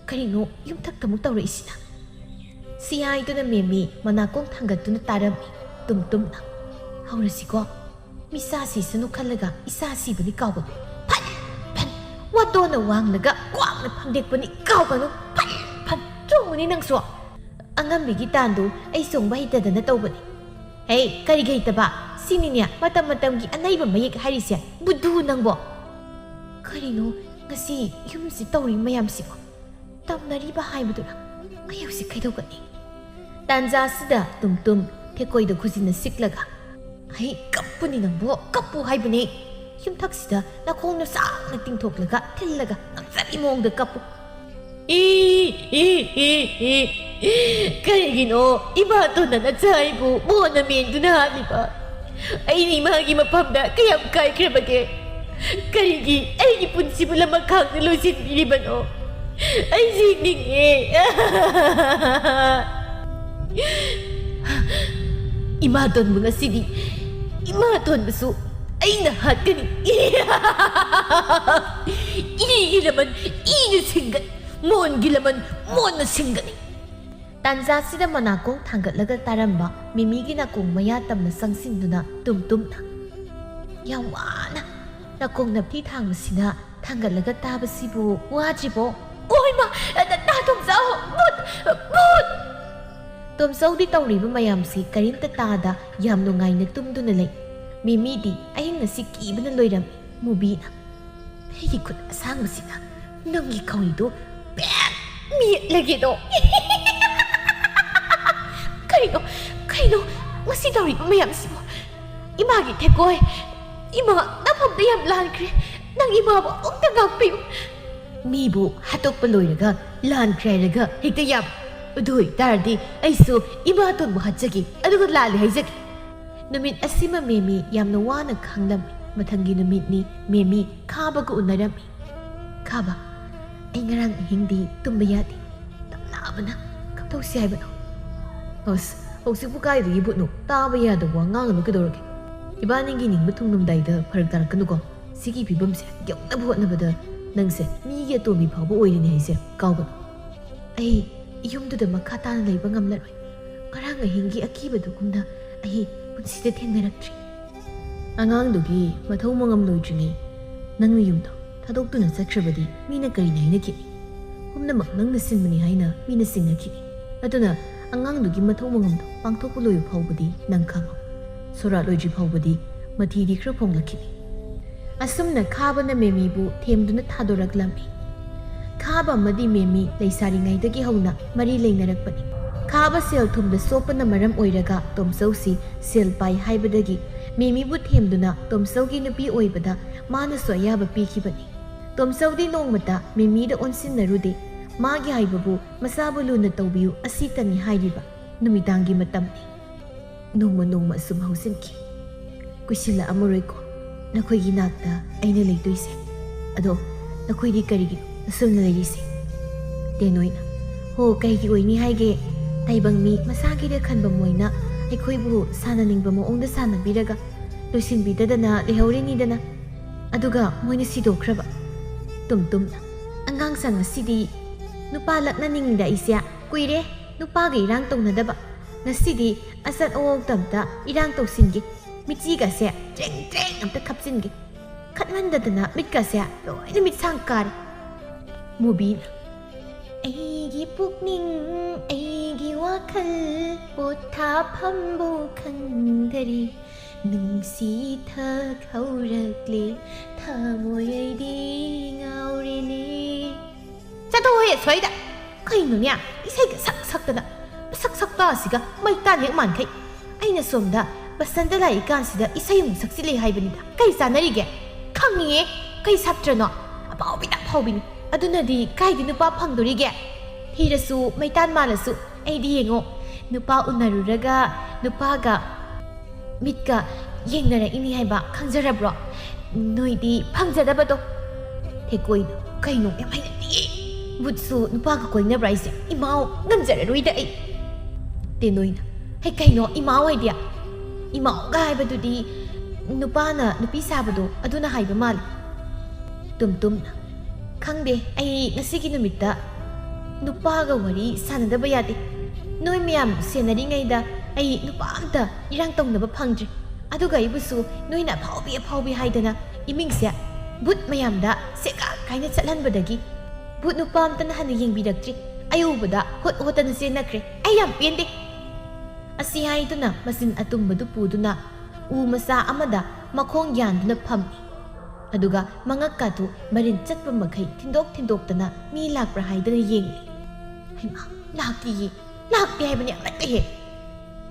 ꯀꯔꯤꯅꯣ ꯌꯨꯝꯊꯛꯇ ꯑꯃꯨꯛ ꯇꯧꯔꯛꯏꯁꯤꯅ? ꯁꯤ ꯍꯥꯏꯗꯨꯅ ꯃꯦꯝꯃꯤ ꯃꯅꯥꯀꯣꯡ ꯊꯥꯡꯒꯠꯇꯨꯅ ꯇꯥꯔꯝꯃꯤ꯫ ꯇꯨꯝ ꯇꯨꯝꯅ, "ꯍꯧꯔꯁꯤꯀꯣ꯫ ꯃꯤꯁꯥ ꯁꯤꯁꯅꯨ ꯈꯜꯂꯒ ꯏꯁꯥ ꯁꯤꯕꯗꯤ ꯀꯥꯎꯒꯅꯨ꯫ ꯐꯟ! ꯐꯟ! ꯋꯥꯇꯣꯟꯅ ꯋꯥꯡꯂꯒ ꯀ꯭ꯋꯥꯛꯅ ꯐꯝꯗꯦꯛꯄꯅꯤ ꯀꯥꯎꯒꯅꯨ꯫ ꯐꯟ! ꯐꯟ! ꯆꯣꯡꯉꯨꯅꯦ ꯅꯪꯁꯨ꯫ ꯑꯉꯝꯕꯤꯒꯤ ꯇꯥꯟꯗꯨ ꯑꯩ ꯆꯣꯡꯕ ꯍꯩꯇꯗꯅ ꯇꯧꯕꯅꯤ꯫" "ꯍꯦ, ꯀꯔꯤꯒꯤ ꯍꯩꯇꯕ? ꯁꯤꯅꯤꯅꯦ ꯃꯇꯝ ꯃꯇꯝꯒꯤ ꯑꯅꯩꯕ ꯃꯌꯦꯛ ꯍꯥꯏꯔꯤꯁꯦ, ꯕꯨꯙꯨ ꯅꯪꯕꯣ!" ꯀꯔꯤꯅꯣ ꯉꯁꯤ ꯌꯨꯝꯁꯤ ꯇꯧꯔꯤ ꯃꯌꯥꯝꯁꯤꯕꯣ? ꯇꯝꯅꯔꯤꯕ ꯍꯥꯏꯕꯗꯨꯔ? ꯑꯩ ꯍꯧꯖꯤꯛ ꯀꯩꯗꯧꯒꯅꯤ? ꯇꯥꯟꯖꯥꯁꯤꯗ ꯇꯨꯝꯇꯨꯝ ꯊꯦꯀꯣꯏꯗ ꯈꯨꯖꯤꯟꯅ ꯁꯤꯛꯂꯒ, "ꯑꯩ ꯀꯞꯄꯨꯅꯤ ꯅꯪꯕꯨ, ꯀꯞꯄꯨ ꯍꯥꯏꯕꯅꯤ꯫ ꯌꯨꯝꯊꯛꯁꯤꯗ ꯅꯈꯣꯡꯅ ꯁꯥꯡꯅ ꯇꯤꯡꯊꯣꯛꯂꯒ ꯊꯤꯜꯂꯒ ꯉꯝꯖꯕꯤ ꯃꯑꯣꯡꯗ ꯀꯞꯄꯨ꯫ E, E, E, E. ꯀꯔꯤꯒꯤꯅꯣ ꯏꯃꯥꯇꯣꯟꯅ ꯅꯆꯥ ꯑꯩꯕꯨ ꯃꯣꯟꯅ ꯃꯦꯟꯗꯨꯅ ꯍꯥꯠꯂꯤꯕ? ꯑꯩꯅ ꯏꯃꯥꯒꯤ ꯃꯐꯝꯗ ꯀꯌꯥꯝ ꯀꯥꯏꯈ꯭ꯔꯕꯒꯦ? ꯀꯔꯤꯒꯤ ꯑꯩꯒꯤ ꯄꯨꯟꯁꯤꯕꯨ ꯂꯃꯈꯥꯡꯗ ꯂꯣꯏꯁꯤꯟꯕꯤꯔꯤꯕꯅꯣ? ꯑꯩ ꯌꯦꯡꯅꯤꯡꯉꯦ꯫ ꯏꯃꯥꯇꯣꯟꯕꯨ ꯉꯁꯤꯗꯤ, ꯏꯃꯥꯇꯣꯟꯕꯁꯨ ꯑꯩꯅ ꯍꯥꯠꯀꯅꯤ꯫ ꯏꯒꯤ ꯂꯃꯟ ꯏꯅ ꯁꯤꯡꯒꯅꯤ, ꯃꯣꯟꯒꯤ ꯂꯃꯟ ꯃꯣꯟꯅ ꯁꯤꯡꯒꯅꯤ꯫ ꯇꯥꯟꯖꯥꯁꯤꯗ ꯃꯅꯥꯀꯣꯡ ꯊꯥꯡꯒꯠꯂꯒ ꯇꯥꯔꯝꯕ ꯃꯤꯃꯤꯒꯤ ꯅꯥꯀꯣꯡ ꯃꯌꯥ ꯇꯝꯅ ꯆꯪꯁꯤꯟꯗꯨꯅ ꯇꯨꯝ ꯇꯨꯝꯅ, ꯌꯥꯝ ꯋꯥꯅ ꯅꯥꯀꯣꯡ ꯅꯞꯇꯤ ꯊꯥꯡꯕꯁꯤꯅ ꯊꯥꯡꯒꯠꯂꯒ ꯇꯥꯕꯁꯤꯕꯨ ꯋꯥꯗ꯭ꯔꯤꯕꯣ? ꯑꯣꯏꯃ! ꯅ-, ꯅꯥ ꯇꯣꯝꯆꯧ! ꯚꯨꯠ! ꯚꯨꯠ! ꯇꯣꯝꯆꯧꯗꯤ ꯇꯧꯔꯤꯕ ꯃꯌꯥꯝꯁꯤ ꯀꯔꯤꯝꯇ ꯇꯥꯗ ꯌꯥꯝ ꯅꯨꯡꯉꯥꯏꯅ ꯇꯨꯝꯗꯨꯅ ꯂꯩ꯫ ꯃꯤꯃꯤꯗꯤ ꯑꯍꯤꯡ ꯑꯁꯤ ꯀꯤꯕꯅ ꯂꯣꯏꯔꯝꯃꯤ꯫ ꯃꯨꯕꯤꯅ, "ꯑꯩꯒꯤ ꯈꯨꯠ ꯑꯁꯥꯡꯕꯁꯤꯅ ꯅꯪꯒꯤ ꯈꯧꯔꯤꯗꯨ ꯄꯦꯠ ꯃꯦꯠꯂꯒꯦꯗꯣ!" ꯀꯔꯤꯅꯣ? ꯀꯩꯅꯣ? ꯃꯁꯤ ꯇꯧꯔꯤꯕ ꯃꯌꯥꯝꯁꯤꯕꯨ? ꯏꯃꯥꯒꯤ ꯊꯦꯀꯣꯏ! ꯏꯃꯥ, ꯅꯐꯝꯗ ꯌꯥꯝ ꯂꯥꯟꯈ꯭ꯔꯦ꯫ ꯅꯪ ꯏꯃꯥꯕꯨ ꯑꯃꯨꯛꯇ ꯉꯥꯛꯄꯤꯌꯨ꯫ ꯃꯤꯕꯨ ꯍꯥꯠꯇꯣꯛꯄ ꯂꯣꯏꯔꯒ ꯂꯥꯟꯈ꯭ꯔꯦ ꯍꯥꯏꯔꯒ ꯍꯦꯛꯇ ꯌꯥꯕ? ꯑꯗꯨ ꯑꯣꯏꯇꯥꯔꯗꯤ ꯑꯩꯁꯨ ꯏꯃꯥꯇꯣꯟꯕꯨ ꯍꯥꯠꯆꯒꯦ, ꯑꯗꯨꯒ ꯂꯥꯜꯂꯦ ꯍꯥꯏꯖꯒꯦ꯫ ꯅꯨꯃꯤꯠ ꯑꯁꯤꯃ ꯃꯦꯃꯤ ꯌꯥꯝꯅ ꯋꯥꯅ ꯈꯥꯡꯂꯝꯃꯤ꯫ ꯃꯊꯪꯒꯤ ꯅꯨꯃꯤꯠꯅꯤ꯫ ꯃꯦꯃꯤ ꯈꯥꯕꯒ ꯎꯅꯔꯝꯃꯤ꯫ "ꯈꯥꯕ, ꯑꯩ ꯉꯔꯥꯡ ꯑꯍꯤꯡꯗꯤ ꯇꯨꯝꯕ ꯌꯥꯗꯦ꯫ ꯇꯞꯅ ꯅꯥꯕꯅ꯫ ꯀꯝꯗꯧꯁꯤ ꯍꯥꯏꯕꯅꯣ?" "ꯑꯁ, ꯍꯧꯖꯤꯛꯄꯨ ꯀꯥꯏꯗꯒꯤ ꯚꯨꯠꯅꯣ? ꯇꯥꯕ ꯌꯥꯗꯕ ꯋꯥ ꯉꯥꯡꯒꯅꯨ ꯀꯩꯗꯧꯔꯒꯦ? ꯏꯕꯥꯅꯤꯒꯤ ꯅꯤꯡꯕ ꯊꯨꯡꯂꯝꯗꯥꯏꯗ ꯐꯔꯛ ꯇꯥꯔꯛꯀꯅꯨꯀꯣ꯫ ꯁꯤꯒꯤ ꯐꯤꯕꯝꯁꯦ ꯌꯧꯅꯕ ꯍꯣꯠꯅꯕꯗ ꯅꯪꯁꯦ ꯃꯤꯒꯤ ꯑꯇꯣꯝꯕꯤ ꯐꯥꯎꯕ ꯑꯣꯏꯔꯤꯅꯦ ꯍꯥꯏꯁꯦ ꯀꯥꯎꯒꯅꯨ꯫ ꯑꯩ ꯌꯨꯝꯗꯨꯗ ꯃꯈꯥ ꯇꯥꯅ ꯂꯩꯕ ꯉꯝꯂꯔꯣꯏ꯫ ꯉꯔꯥꯡ ꯑꯍꯤꯡꯒꯤ ꯑꯀꯤꯕꯗꯨꯒꯨꯝꯅ ꯑꯩ ꯄꯨꯟꯁꯤꯗ ꯊꯦꯡꯅꯔꯛꯇ꯭ꯔꯤ꯫" ꯑꯉꯥꯡꯗꯨꯒꯤ ꯃꯊꯧ ꯃꯉꯝ ꯂꯣꯏꯗ꯭ꯔꯤꯉꯩ ꯅꯪꯅ ꯌꯨꯝꯗꯣ ꯊꯥꯗꯣꯛꯇꯨꯅ ꯆꯠꯈ꯭ꯔꯕꯗꯤ ꯃꯤꯅ ꯀꯔꯤꯅ ꯍꯥꯏꯅꯈꯤꯅꯤ? ꯄꯨꯝꯅꯃꯛ ꯅꯪꯅ ꯁꯤꯟꯕꯅꯤ ꯍꯥꯏꯅ ꯃꯤꯅ ꯆꯤꯡꯅꯈꯤꯅꯤ꯫ ꯑꯗꯨꯅ ꯑꯉꯥꯡꯗꯨꯒꯤ ꯃꯊꯧ ꯃꯉꯝꯗꯣ ꯄꯥꯡꯊꯣꯛꯄ ꯂꯣꯏꯕ ꯐꯥꯎꯕꯗꯤ ꯅꯪ ꯈꯥꯡꯉꯨ꯫ ꯁꯣꯔꯥꯠ ꯂꯣꯏꯗ꯭ꯔꯤ ꯐꯥꯎꯕꯗꯤ ꯃꯊꯤꯗꯤ ꯈꯔ ꯐꯣꯡꯂꯛꯈꯤꯅꯤ꯫ ꯑꯁꯨꯝꯅ ꯈꯥꯕꯅ ꯃꯦꯃꯤꯕꯨ ꯊꯦꯝꯗꯨꯅ ꯊꯥꯗꯣꯔꯛꯂꯝꯃꯤ꯫ ꯈꯥꯕ ꯑꯃꯗꯤ ꯃꯦꯃꯤ ꯂꯩꯁꯥꯔꯤꯉꯩꯗꯒꯤ ꯍꯧꯅ ꯃꯔꯤ ꯂꯩꯅꯔꯛꯄꯅꯤ꯫ ꯈꯥꯕ ꯁꯦꯜ ꯊꯨꯝꯗ ꯆꯣꯞꯄꯅ ꯃꯔꯝ ꯑꯣꯏꯔꯒ ꯇꯣꯝꯆꯧꯁꯤ ꯁꯦꯜ ꯄꯥꯏ ꯍꯥꯏꯕꯗꯒꯤ ꯃꯦꯃꯤꯕꯨ ꯊꯦꯝꯗꯨꯅ ꯇꯣꯝꯆꯧꯒꯤ ꯅꯨꯄꯤ ꯑꯣꯏꯕꯗ ꯃꯥꯅꯁꯨ ꯑꯌꯥꯕ ꯄꯤꯈꯤꯕꯅꯤ꯫ ꯇꯣꯝꯆꯧꯗꯤ ꯅꯣꯡꯃꯇ ꯃꯦꯃꯤꯗ ꯑꯣꯟꯁꯤꯟꯅꯔꯨꯗꯦ꯫ ꯃꯥꯒꯤ ꯍꯥꯏꯕꯕꯨ ꯃꯆꯥꯕꯨ ꯂꯨꯅ ꯇꯧꯕꯤꯌꯨ ꯑꯁꯤꯇꯅꯤ ꯍꯥꯏꯔꯤꯕ꯫ ꯅꯨꯃꯤꯗꯥꯡꯒꯤ ꯃꯇꯝꯅꯤ꯫ ꯅꯣꯡꯃ ꯅꯣꯡꯃ ꯑꯁꯨꯝ ꯍꯧꯖꯤꯟꯈꯤ꯫ ꯀꯨꯏꯁꯤꯜꯂꯛꯑꯝꯃꯔꯣꯏꯀꯣ꯫ ꯅꯈꯣꯏꯒꯤ ꯅꯥꯛꯇ ꯑꯩꯅ ꯂꯩꯗꯣꯏꯁꯦ꯫ ꯑꯗꯣ ꯅꯈꯣꯏꯗꯤ ꯀꯔꯤꯒꯤꯅꯣ ꯑꯁꯨꯝꯅ ꯂꯩꯔꯤꯁꯦ? ꯇꯦꯅꯣꯏꯅ, "ꯍꯣ, ꯀꯩꯒꯤ ꯑꯣꯏꯅꯤ ꯍꯥꯏꯒꯦ? ꯇꯥꯏꯕꯪ ꯃꯤ ꯃꯁꯥꯒꯤꯗ ꯈꯟꯕ ꯃꯣꯏꯅ ꯑꯩꯈꯣꯏꯕꯨ ꯁꯥꯟꯅꯅꯤꯡꯕ ꯃꯑꯣꯡꯗ ꯁꯥꯟꯅꯕꯤꯔꯒ ꯂꯣꯏꯁꯤꯟꯕꯤꯗꯗꯅ ꯂꯩꯍꯧꯔꯤꯅꯤꯗꯅ꯫ ꯑꯗꯨꯒ ꯃꯣꯏꯅ ꯁꯤꯗꯣꯛꯈ꯭ꯔꯕ꯫" ꯇꯨꯝꯇꯨꯝꯅ, "ꯑꯉꯥꯡꯁꯥ, ꯉꯁꯤꯗꯤ ꯅꯨꯄꯥ ꯂꯛꯅꯅꯤꯡꯉꯤꯗ ꯑꯩꯁꯦ꯫ ꯀꯨꯏꯔꯦ ꯅꯨꯄꯥꯒ ꯏꯔꯥꯡ ꯇꯧꯅꯗꯕ꯫ ꯉꯁꯤꯗꯤ ꯑꯆꯠ ꯑꯋꯣꯛꯇ ꯑꯝꯇ ꯏꯔꯥꯡ ꯇꯧꯁꯤꯟꯒꯦ꯫ ꯃꯤꯠꯆꯤꯒꯁꯦ ꯇ꯭ꯔꯦꯡ ꯇ꯭ꯔꯦꯡ ꯑꯝꯇ ꯈꯞꯆꯤꯟꯒꯦ꯫ ꯈꯠꯃꯟꯗꯗꯅ ꯃꯤꯠꯀꯁꯦ ꯂꯣꯏꯅ ꯃꯤꯠꯁꯥꯡ ꯀꯥꯔꯦ꯫" ꯃꯨꯕꯤꯅ, "ꯑꯩꯒꯤ ꯄꯨꯛꯅꯤꯡ, ꯑꯩꯒꯤ ꯋꯥꯈꯜ ꯄꯣꯊꯥꯐꯝꯕꯨ ꯈꯪꯗꯔꯦ꯫ ꯅꯨꯡꯁꯤ ꯊꯛ ꯍꯧꯔꯛꯂꯦ, ꯊꯃꯣꯏ ꯑꯩꯗꯤ ꯉꯥꯎꯔꯦꯅꯦ꯫" "ꯆꯠꯊꯣꯛꯍꯦ ꯁ꯭ꯋꯥꯏꯗ! ꯀꯩꯅꯣꯅꯦ, ꯏꯁꯩꯒ ꯁꯛ ꯁꯛꯇꯅ, ꯃꯁꯛ ꯁꯛꯄ ꯑꯁꯤꯒ ꯃꯩꯇꯥꯟ ꯍꯦꯛ ꯃꯥꯟꯈꯩ꯫ ꯑꯩꯅ ꯁꯣꯝꯗ ꯕꯁꯟꯇ ꯂꯥꯛꯏꯀꯥꯟꯁꯤꯗ ꯏꯁꯩ ꯑꯃꯨꯛ ꯁꯛꯆꯤꯜꯂꯦ ꯍꯥꯏꯕꯅꯤꯗ꯫ ꯀꯩ ꯆꯥꯟꯅꯔꯤꯒꯦ? ꯈꯪꯉꯤꯌꯦ, ꯀꯩ ꯁꯥꯇ꯭ꯔꯅꯣ? ꯑꯐꯥꯎꯕꯤꯗ ꯑꯐꯥꯎꯕꯤꯅꯤ꯫ ꯑꯗꯨꯅꯗꯤ ꯀꯥꯏꯗꯤ ꯅꯨꯄꯥ ꯐꯪꯗꯣꯔꯤꯒꯦ? ꯊꯤꯔꯁꯨ ꯃꯩꯇꯥꯟ ꯃꯥꯜꯂꯁꯨ ꯑꯩꯗꯤ ꯌꯦꯡꯉꯣ, ꯅꯨꯄꯥ ꯎꯅꯔꯨꯔꯒ ꯅꯨꯄꯥꯒ ꯃꯤꯠꯀ ꯌꯦꯡꯅꯔꯛꯏꯅꯤ ꯍꯥꯏꯕ ꯈꯪꯖꯔꯕ꯭ꯔꯣ? ꯅꯣꯏꯗꯤ ꯐꯪꯖꯗꯕꯗꯣ꯫" ꯊꯦꯀꯣꯏꯅ, "ꯀꯩꯅꯣ, ꯌꯥꯝ ꯍꯩꯅꯗꯤꯌꯦ꯫ ꯕꯨꯠꯁꯨ ꯅꯨꯄꯥꯒ ꯀꯣꯏꯅꯕ꯭ꯔꯥ ꯍꯥꯏꯁꯦ? ꯏꯃꯥꯎ, ꯉꯝꯖꯔꯔꯣꯏꯗ ꯑꯩ꯫" ꯇꯦꯅꯣꯏꯅ, "ꯍꯩ, ꯀꯩꯅꯣ ꯏꯃꯥꯎ ꯍꯥꯏꯗꯤ? ꯏꯃꯥꯎꯒ ꯍꯥꯏꯕꯗꯨꯗꯤ ꯅꯨꯄꯥꯅ ꯅꯨꯄꯤ ꯁꯥꯕꯗꯣ ꯑꯗꯨꯅ ꯍꯥꯏꯕ ꯃꯥꯜꯂꯤ꯫" ꯇꯨꯝꯇꯨꯝꯅ, "ꯈꯪꯗꯦ, ꯑꯩ ꯉꯁꯤꯒꯤ ꯅꯨꯃꯤꯠꯇ ꯅꯨꯄꯥꯒ ꯋꯥꯔꯤ ꯁꯥꯟꯅꯗꯕ ꯌꯥꯗꯦ꯫ ꯅꯣꯏ ꯃꯌꯥꯝ ꯁꯦꯟꯅꯔꯤꯉꯩꯗ ꯑꯩ ꯅꯨꯄꯥ ꯑꯝꯇ ꯏꯔꯥꯡ ꯇꯧꯅꯕ ꯐꯪꯗ꯭ꯔꯦ꯫ ꯑꯗꯨꯒ ꯑꯩꯕꯨꯁꯨ ꯅꯣꯏꯅ ꯑꯐꯥꯎꯕꯤ ꯑꯐꯥꯎꯕꯤ ꯍꯥꯏꯗꯅ ꯏꯃꯤꯡꯁꯦ ꯕꯨꯠ ꯃꯌꯥꯝꯗ ꯁꯦꯒꯥ ꯀꯥꯏꯅ ꯆꯠꯍꯟꯕꯗꯒꯤ ꯕꯨꯠ ꯅꯨꯄꯥ ꯑꯝꯇꯅ ꯍꯟꯅ ꯌꯦꯡꯕꯤꯔꯛꯇ꯭ꯔꯤ꯫ ꯑꯩ ꯎꯕꯗ ꯍꯣꯠ ꯍꯣꯠꯇꯅ ꯆꯦꯟꯅꯈ꯭ꯔꯦ꯫ ꯑꯩ ꯌꯥꯝ ꯄꯦꯟꯗꯦ꯫" ꯑꯁꯤ ꯍꯥꯏꯗꯨꯅ ꯃꯆꯤꯟ ꯑꯇꯨꯝꯕꯗꯨ ꯄꯨꯗꯨꯅ ꯎ ꯃꯆꯥ ꯑꯃꯗ ꯃꯈꯣꯡ ꯌꯥꯟꯗꯨꯅ ꯐꯝꯃꯤ꯫ ꯑꯗꯨꯒ ꯃꯉꯛꯀꯥꯗꯨ ꯃꯔꯤꯟ ꯆꯠꯄ ꯃꯈꯩ ꯊꯤꯟꯗꯣꯛ ꯊꯤꯟꯗꯣꯛꯇꯅ ꯃꯤ ꯂꯥꯛꯄ꯭ꯔꯥ ꯍꯥꯏꯗꯅ ꯌꯦꯡꯂꯤ꯫ ꯍꯩꯃꯥ, ꯂꯥꯛꯇꯦꯌꯦ, ꯂꯥꯛꯇꯦ ꯍꯥꯏꯕꯅꯤ ꯑꯃꯠꯇ ꯍꯦꯛ꯫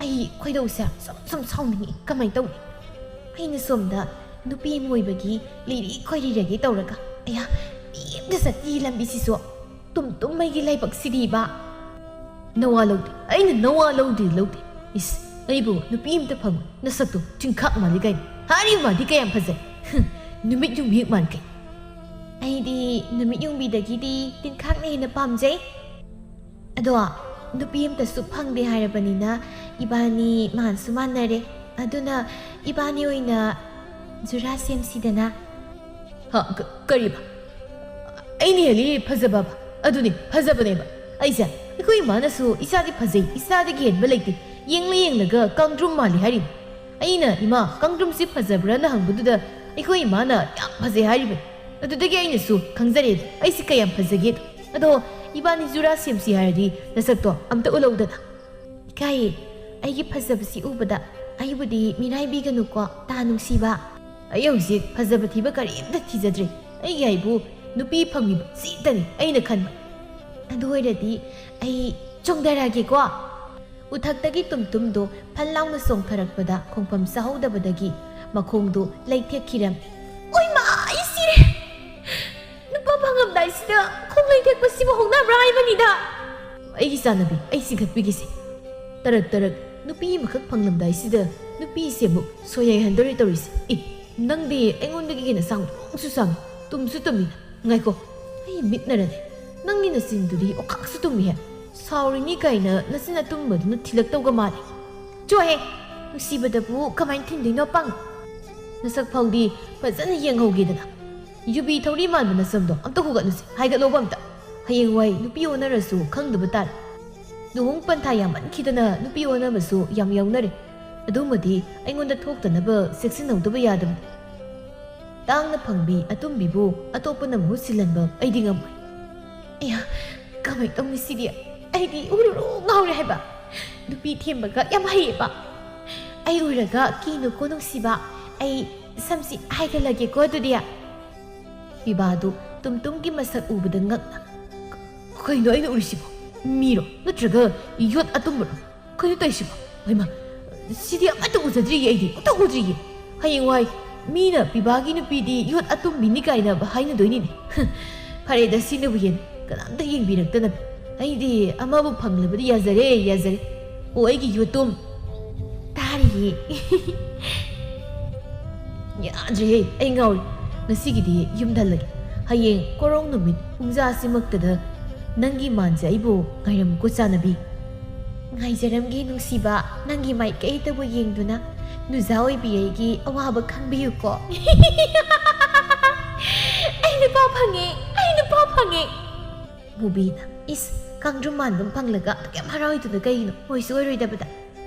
ꯑꯩ ꯈꯣꯏꯗꯧꯁꯦ ꯁꯨꯝ ꯁꯨꯝ ꯁꯥꯎꯅꯤꯡꯉꯤ, ꯀꯃꯥꯏꯅ ꯇꯧꯅꯤ? ꯑꯩꯅ ꯁꯣꯝꯗ ꯅꯨꯄꯤ ꯑꯃ ꯑꯣꯏꯕꯒꯤ ꯂꯤꯔꯤ ꯈꯣꯏꯔꯤꯔꯒꯦ ꯇꯧꯔꯒ, ꯑꯌꯥ, ꯃꯤ ꯑꯝꯇ ꯆꯠꯇꯦ ꯂꯝꯕꯤꯁꯤꯁꯨ꯫ ꯇꯨꯝ ꯇꯨꯝ ꯑꯩꯒꯤ ꯂꯥꯏꯕꯛꯁꯤꯗꯤꯕ꯫ ꯅꯋꯥ ꯂꯧꯗꯦ, ꯑꯩꯅ ꯅꯋꯥ ꯂꯧꯗꯦ, ꯂꯧꯗꯦ꯫ ꯏꯁ, ꯑꯩꯕꯨ ꯅꯨꯄꯤ ꯑꯝꯇ ꯐꯪꯉꯣꯏ, ꯅꯁꯛꯇꯣ ꯆꯤꯡꯈꯥꯛ ꯃꯥꯜꯂꯤ ꯀꯥꯏꯅ꯫ ꯍꯥꯏꯔꯤꯕ ꯃꯥꯗꯤ ꯀꯌꯥꯝ ꯐꯖꯩ꯫ ꯅꯨꯃꯤꯠ ꯌꯨꯡꯕꯤ ꯍꯦꯛ ꯃꯥꯟꯈꯩ꯫ ꯑꯩꯗꯤ ꯅꯨꯃꯤꯠ ꯌꯨꯡꯕꯤꯗꯒꯤꯗꯤ ꯇꯤꯟꯈꯥꯛꯅ ꯍꯦꯟꯅ ꯄꯥꯝꯖꯩ꯫ ꯑꯗꯣ, ꯅꯨꯄꯤ ꯑꯝꯇꯁꯨ ꯐꯪꯗꯦ ꯍꯥꯏꯔꯕꯅꯤꯅ, ꯏꯕꯥꯅꯤ ꯃꯥꯟꯁꯨ ꯃꯥꯟꯅꯔꯦ꯫ ꯑꯗꯨꯅ ꯏꯕꯥꯅꯤ ꯑꯣꯏꯅ ꯖꯨꯔꯥ ꯁꯦꯝꯁꯤꯗꯅ꯫ ꯍ, ꯀ-, ꯀꯔꯤꯕ? ꯑꯩꯅ ꯍꯦꯜꯂꯤ ꯐꯖꯕꯕ? ꯑꯗꯨꯅꯤ, ꯐꯖꯕꯅꯦꯕ꯫ ꯑꯩꯁꯦ, ꯑꯩꯈꯣꯏ ꯏꯃꯥꯅꯁꯨ "ꯏꯆꯥꯗꯤ ꯐꯖꯩ, ꯏꯆꯥꯗꯒꯤ ꯍꯦꯟꯕ ꯂꯩꯇꯦ, ꯌꯦꯡꯂ ꯌꯦꯡꯂꯒ ꯀꯥꯡꯗ꯭ꯔꯨꯝ ꯃꯥꯜꯂꯤ" ꯍꯥꯏꯔꯤꯅꯤ꯫ ꯑꯩꯅ "ꯏꯃꯥ, ꯀꯥꯡꯗ꯭ꯔꯨꯝꯁꯤ ꯐꯖꯕ꯭ꯔꯥꯅ?" ꯍꯪꯕꯗꯨꯗ ꯑꯩꯈꯣꯏ ꯏꯃꯥꯅ "ꯌꯥꯝ ꯐꯖꯩ" ꯍꯥꯏꯔꯤꯕꯅꯤ꯫ ꯑꯗꯨꯗꯒꯤ ꯑꯩꯅꯁꯨ ꯈꯪꯖꯔꯦ ꯑꯩꯁꯤ ꯀꯌꯥꯝ ꯐꯖꯒꯦꯗꯣ꯫ ꯑꯗꯣ, ꯏꯕꯥꯅꯤ ꯖꯨꯔꯥ ꯁꯦꯝꯁꯤ ꯍꯥꯏꯔꯗꯤ ꯅꯁꯛꯇꯣ ꯑꯝꯇ ꯎꯠꯂꯧꯗꯅ꯫ ꯏꯀꯥꯏꯌꯦ, ꯑꯩꯒꯤ ꯐꯖꯕꯁꯤ ꯎꯕꯗ ꯑꯩꯕꯨꯗꯤ ꯃꯤꯔꯥꯏꯕꯤꯒꯅꯨꯀꯣ, ꯇꯥ ꯅꯨꯡꯁꯤꯕ꯫ ꯑꯩ ꯍꯧꯖꯤꯛ ꯐꯖꯕ ꯊꯤꯕ ꯀꯔꯤꯝꯇ ꯊꯤꯖꯗ꯭ꯔꯦ꯫ ꯑꯩꯒꯤ ꯍꯥꯏꯕꯨ ꯅꯨꯄꯤ ꯐꯪꯕꯤꯕ ꯁꯤꯇꯅꯤ ꯑꯩꯅ ꯈꯟꯕ꯫ ꯑꯗꯨ ꯑꯣꯏꯔꯗꯤ ꯑꯩ ꯆꯣꯡꯊꯔꯛꯑꯒꯦꯀꯣ꯫ ꯎꯊꯛꯇꯒꯤ ꯇꯨꯝꯇꯨꯝꯗꯣ ꯐꯟ ꯂꯥꯎꯅ ꯆꯣꯡꯊꯔꯛꯄꯗ ꯈꯣꯡꯐꯝ ꯆꯥꯍꯧꯗꯕꯗꯒꯤ ꯃꯈꯣꯡꯗꯨ ꯂꯩꯊꯦꯛꯈꯤꯔꯝꯃꯤ꯫ "ꯑꯣꯏꯃꯥ, ꯑꯩ ꯁꯤꯔꯦ! ꯅꯨꯄꯥ ꯐꯪꯉꯝꯗꯥꯏꯁꯤꯗ ꯈꯣꯡ ꯂꯩꯊꯦꯛꯄꯁꯤꯕꯨ ꯍꯧꯅꯕ꯭ꯔꯥ ꯍꯥꯏꯕꯅꯤꯗ!" ꯑꯩꯒꯤ ꯆꯥꯟꯅꯕꯤ, ꯑꯩ ꯆꯤꯡꯈꯠꯄꯤꯒꯦꯁꯦ꯫ ꯇꯔꯛ ꯇꯔꯛ ꯅꯨꯄꯤ ꯑꯃꯈꯛ ꯐꯪꯂꯝꯗꯥꯏꯁꯤꯗ ꯅꯨꯄꯤꯁꯦ ꯑꯃꯨꯛ ꯁꯣꯏꯍꯥꯏꯍꯟꯗꯧꯔꯦ ꯇꯧꯔꯤꯁꯦ꯫ ꯑꯦ, ꯅꯪꯗꯤ ꯑꯩꯉꯣꯟꯗꯒꯤ ꯍꯦꯟꯅ ꯁꯥꯡꯁꯨ ꯁꯥꯡꯉꯤ, ꯇꯨꯝꯁꯨ ꯇꯨꯝꯃꯤꯅ꯫ ꯉꯥꯏꯈꯣ, ꯑꯩ ꯃꯤꯠꯅꯔꯅꯤ꯫ ꯅꯪꯒꯤ ꯅꯆꯤꯟꯗꯨꯗꯤ ꯑꯣꯈꯥꯛꯁꯨ ꯇꯨꯝꯃꯤꯍꯦ꯫ ꯁꯥꯎꯔꯤꯅꯤ ꯀꯥꯏꯅ ꯅꯆꯤꯟ ꯑꯇꯨꯝꯕꯗꯨꯅ ꯊꯤꯜꯂꯛꯇꯧꯒ ꯃꯥꯜꯂꯤ꯫ ꯆꯣꯍꯦ! ꯅꯨꯡꯁꯤꯕꯗꯕꯨ ꯀꯃꯥꯏꯅ ꯊꯤꯟꯗꯣꯏꯅꯣ, ꯄꯪ? ꯅꯁꯛ ꯐꯥꯎꯗꯤ ꯐꯖꯅ ꯌꯦꯡꯍꯧꯒꯦꯗꯅ꯫ ꯌꯨꯕꯤ ꯊꯧꯔꯤ ꯃꯥꯟꯕ ꯅꯁꯝꯗꯣ ꯑꯝꯇ ꯍꯨꯒꯠꯂꯨꯁꯦ, ꯍꯥꯏꯒꯠꯂꯣꯕ ꯑꯝꯇ꯫ ꯍꯌꯦꯡꯋꯥꯏ ꯅꯨꯄꯤ ꯑꯣꯟꯅꯔꯁꯨ ꯈꯪꯗꯕ ꯇꯥꯔꯦ꯫ ꯂꯨꯍꯣꯡ ꯄꯟꯊꯥ ꯌꯥꯝꯃꯟꯈꯤꯗꯅ ꯅꯨꯄꯤ ꯑꯣꯟꯅꯕꯁꯨ ꯌꯥꯝ ꯌꯥꯎꯅꯔꯦ꯫ ꯑꯗꯨꯃꯗꯤ ꯑꯩꯉꯣꯟꯗ ꯊꯣꯛꯇꯅꯕ ꯆꯦꯛꯁꯤꯟꯍꯧꯗꯕ ꯌꯥꯗꯕꯅꯤ꯫ ꯇꯥꯡꯅ ꯐꯪꯕꯤ ꯑꯇꯨꯝꯕꯤꯕꯨ ꯑꯇꯣꯞꯄꯅ ꯃꯍꯨꯠ ꯁꯤꯜꯍꯟꯕ ꯑꯩꯗꯤ ꯉꯝꯃꯣꯏ꯫ ꯑꯌꯥ, ꯀꯃꯥꯏ ꯇꯧꯅꯤ ꯁꯤꯗꯤ? ꯑꯩꯗꯤ ꯎꯔꯨꯔꯨ ꯉꯥꯎꯔꯦ ꯍꯥꯏꯕ꯫ ꯅꯨꯄꯤ ꯊꯦꯝꯕꯒ ꯌꯥꯝ ꯍꯩꯌꯦꯕ꯫ ꯑꯩ ꯎꯔꯒ ꯀꯤꯅꯨꯀꯣ ꯅꯨꯡꯁꯤꯕ꯫ ꯑꯩ ꯁꯝꯁꯤ ꯍꯥꯏꯒꯠꯂꯒꯦꯀꯣ ꯑꯗꯨꯗꯤ꯫ ꯄꯤꯕꯥꯗꯨ ꯇꯨꯝꯇꯨꯝꯒꯤ ꯃꯁꯛ ꯎꯕꯗ ꯉꯛꯅ, "ꯀꯩꯅꯣ ꯑꯩꯅ ꯎꯔꯤꯁꯤꯕꯣ? ꯃꯤꯔꯣ? ꯅꯠꯇ꯭ꯔꯒ ꯌꯣꯠ ꯑꯇꯨꯝꯕꯔꯣ? ꯀꯩꯅꯣ ꯇꯧꯔꯤꯁꯤꯕꯣ? ꯍꯩꯃꯥ, ꯁꯤꯗꯤ ꯑꯃꯠꯇ ꯎꯖꯗ꯭ꯔꯤꯌꯦ ꯑꯩꯗꯤ, ꯑꯃꯠꯇ ꯎꯗ꯭ꯔꯤꯌꯦ꯫ ꯍꯌꯦꯡꯋꯥꯏ ꯃꯤꯅ ꯄꯤꯕꯥꯒꯤ ꯅꯨꯄꯤꯗꯤ ꯌꯣꯠ ꯑꯇꯨꯝꯕꯤꯅꯤ ꯀꯥꯏꯅ ꯍꯥꯏꯅꯗꯣꯏꯅꯤꯅꯦ꯫ ꯐꯔꯦꯗ, ꯁꯤꯅꯕꯨ ꯍꯦꯟ ꯀꯅꯥꯝꯇ ꯌꯦꯡꯕꯤꯔꯛꯇꯅꯕ꯫ ꯑꯩꯗꯤ ꯑꯃꯕꯨ ꯐꯪꯂꯕꯗꯤ ꯌꯥꯖꯔꯦ, ꯌꯥꯖꯔꯦ꯫ ꯑꯣ, ꯑꯩꯒꯤ ꯌꯣꯠꯇꯨꯝ꯫ ꯇꯥꯔꯤꯌꯦ꯫" ꯌꯥꯗ꯭ꯔꯦꯍꯦ, ꯑꯩ ꯉꯥꯎꯔꯦ꯫ ꯉꯁꯤꯒꯤꯗꯤ ꯌꯨꯝꯗ ꯍꯜꯂꯒꯦ꯫ ꯍꯌꯦꯡ ꯀꯣꯔꯧ ꯅꯨꯃꯤꯠ ꯄꯨꯡꯖꯥꯁꯤꯃꯛꯇꯗ ꯅꯪꯒꯤ ꯃꯥꯟꯁꯦ ꯑꯩꯕꯨ ꯉꯥꯏꯔꯝꯃꯨꯀꯣ, ꯆꯥꯟꯅꯕꯤ꯫ ꯉꯥꯏꯖꯔꯝꯒꯦ ꯅꯨꯡꯁꯤꯕ, ꯅꯪꯒꯤ ꯃꯥꯏꯀꯩꯗꯕꯨ ꯌꯦꯡꯗꯨꯅ꯫ ꯅꯨꯖꯥ ꯑꯣꯏꯕꯤ ꯑꯩꯒꯤ ꯑꯋꯥꯕ ꯈꯪꯕꯤꯌꯨꯀꯣ꯫ ꯑꯩ ꯅꯨꯄꯥ ꯐꯪꯉꯦ, ꯑꯩ ꯅꯨꯄꯥ ꯐꯪꯉꯦ꯫ ꯃꯨꯕꯤꯅ, "ꯏꯁ, ꯀꯥꯡꯗ꯭ꯔꯨꯝ ꯃꯥꯟꯕ ꯑꯃ ꯐꯪꯂꯒ ꯑꯗꯨꯛ ꯌꯥꯝ ꯍꯔꯥꯎꯏꯗꯨꯅ ꯀꯩꯒꯤꯅꯣ? ꯑꯣꯏꯁꯨ ꯑꯣꯏꯔꯣꯏꯗꯕꯗ꯫"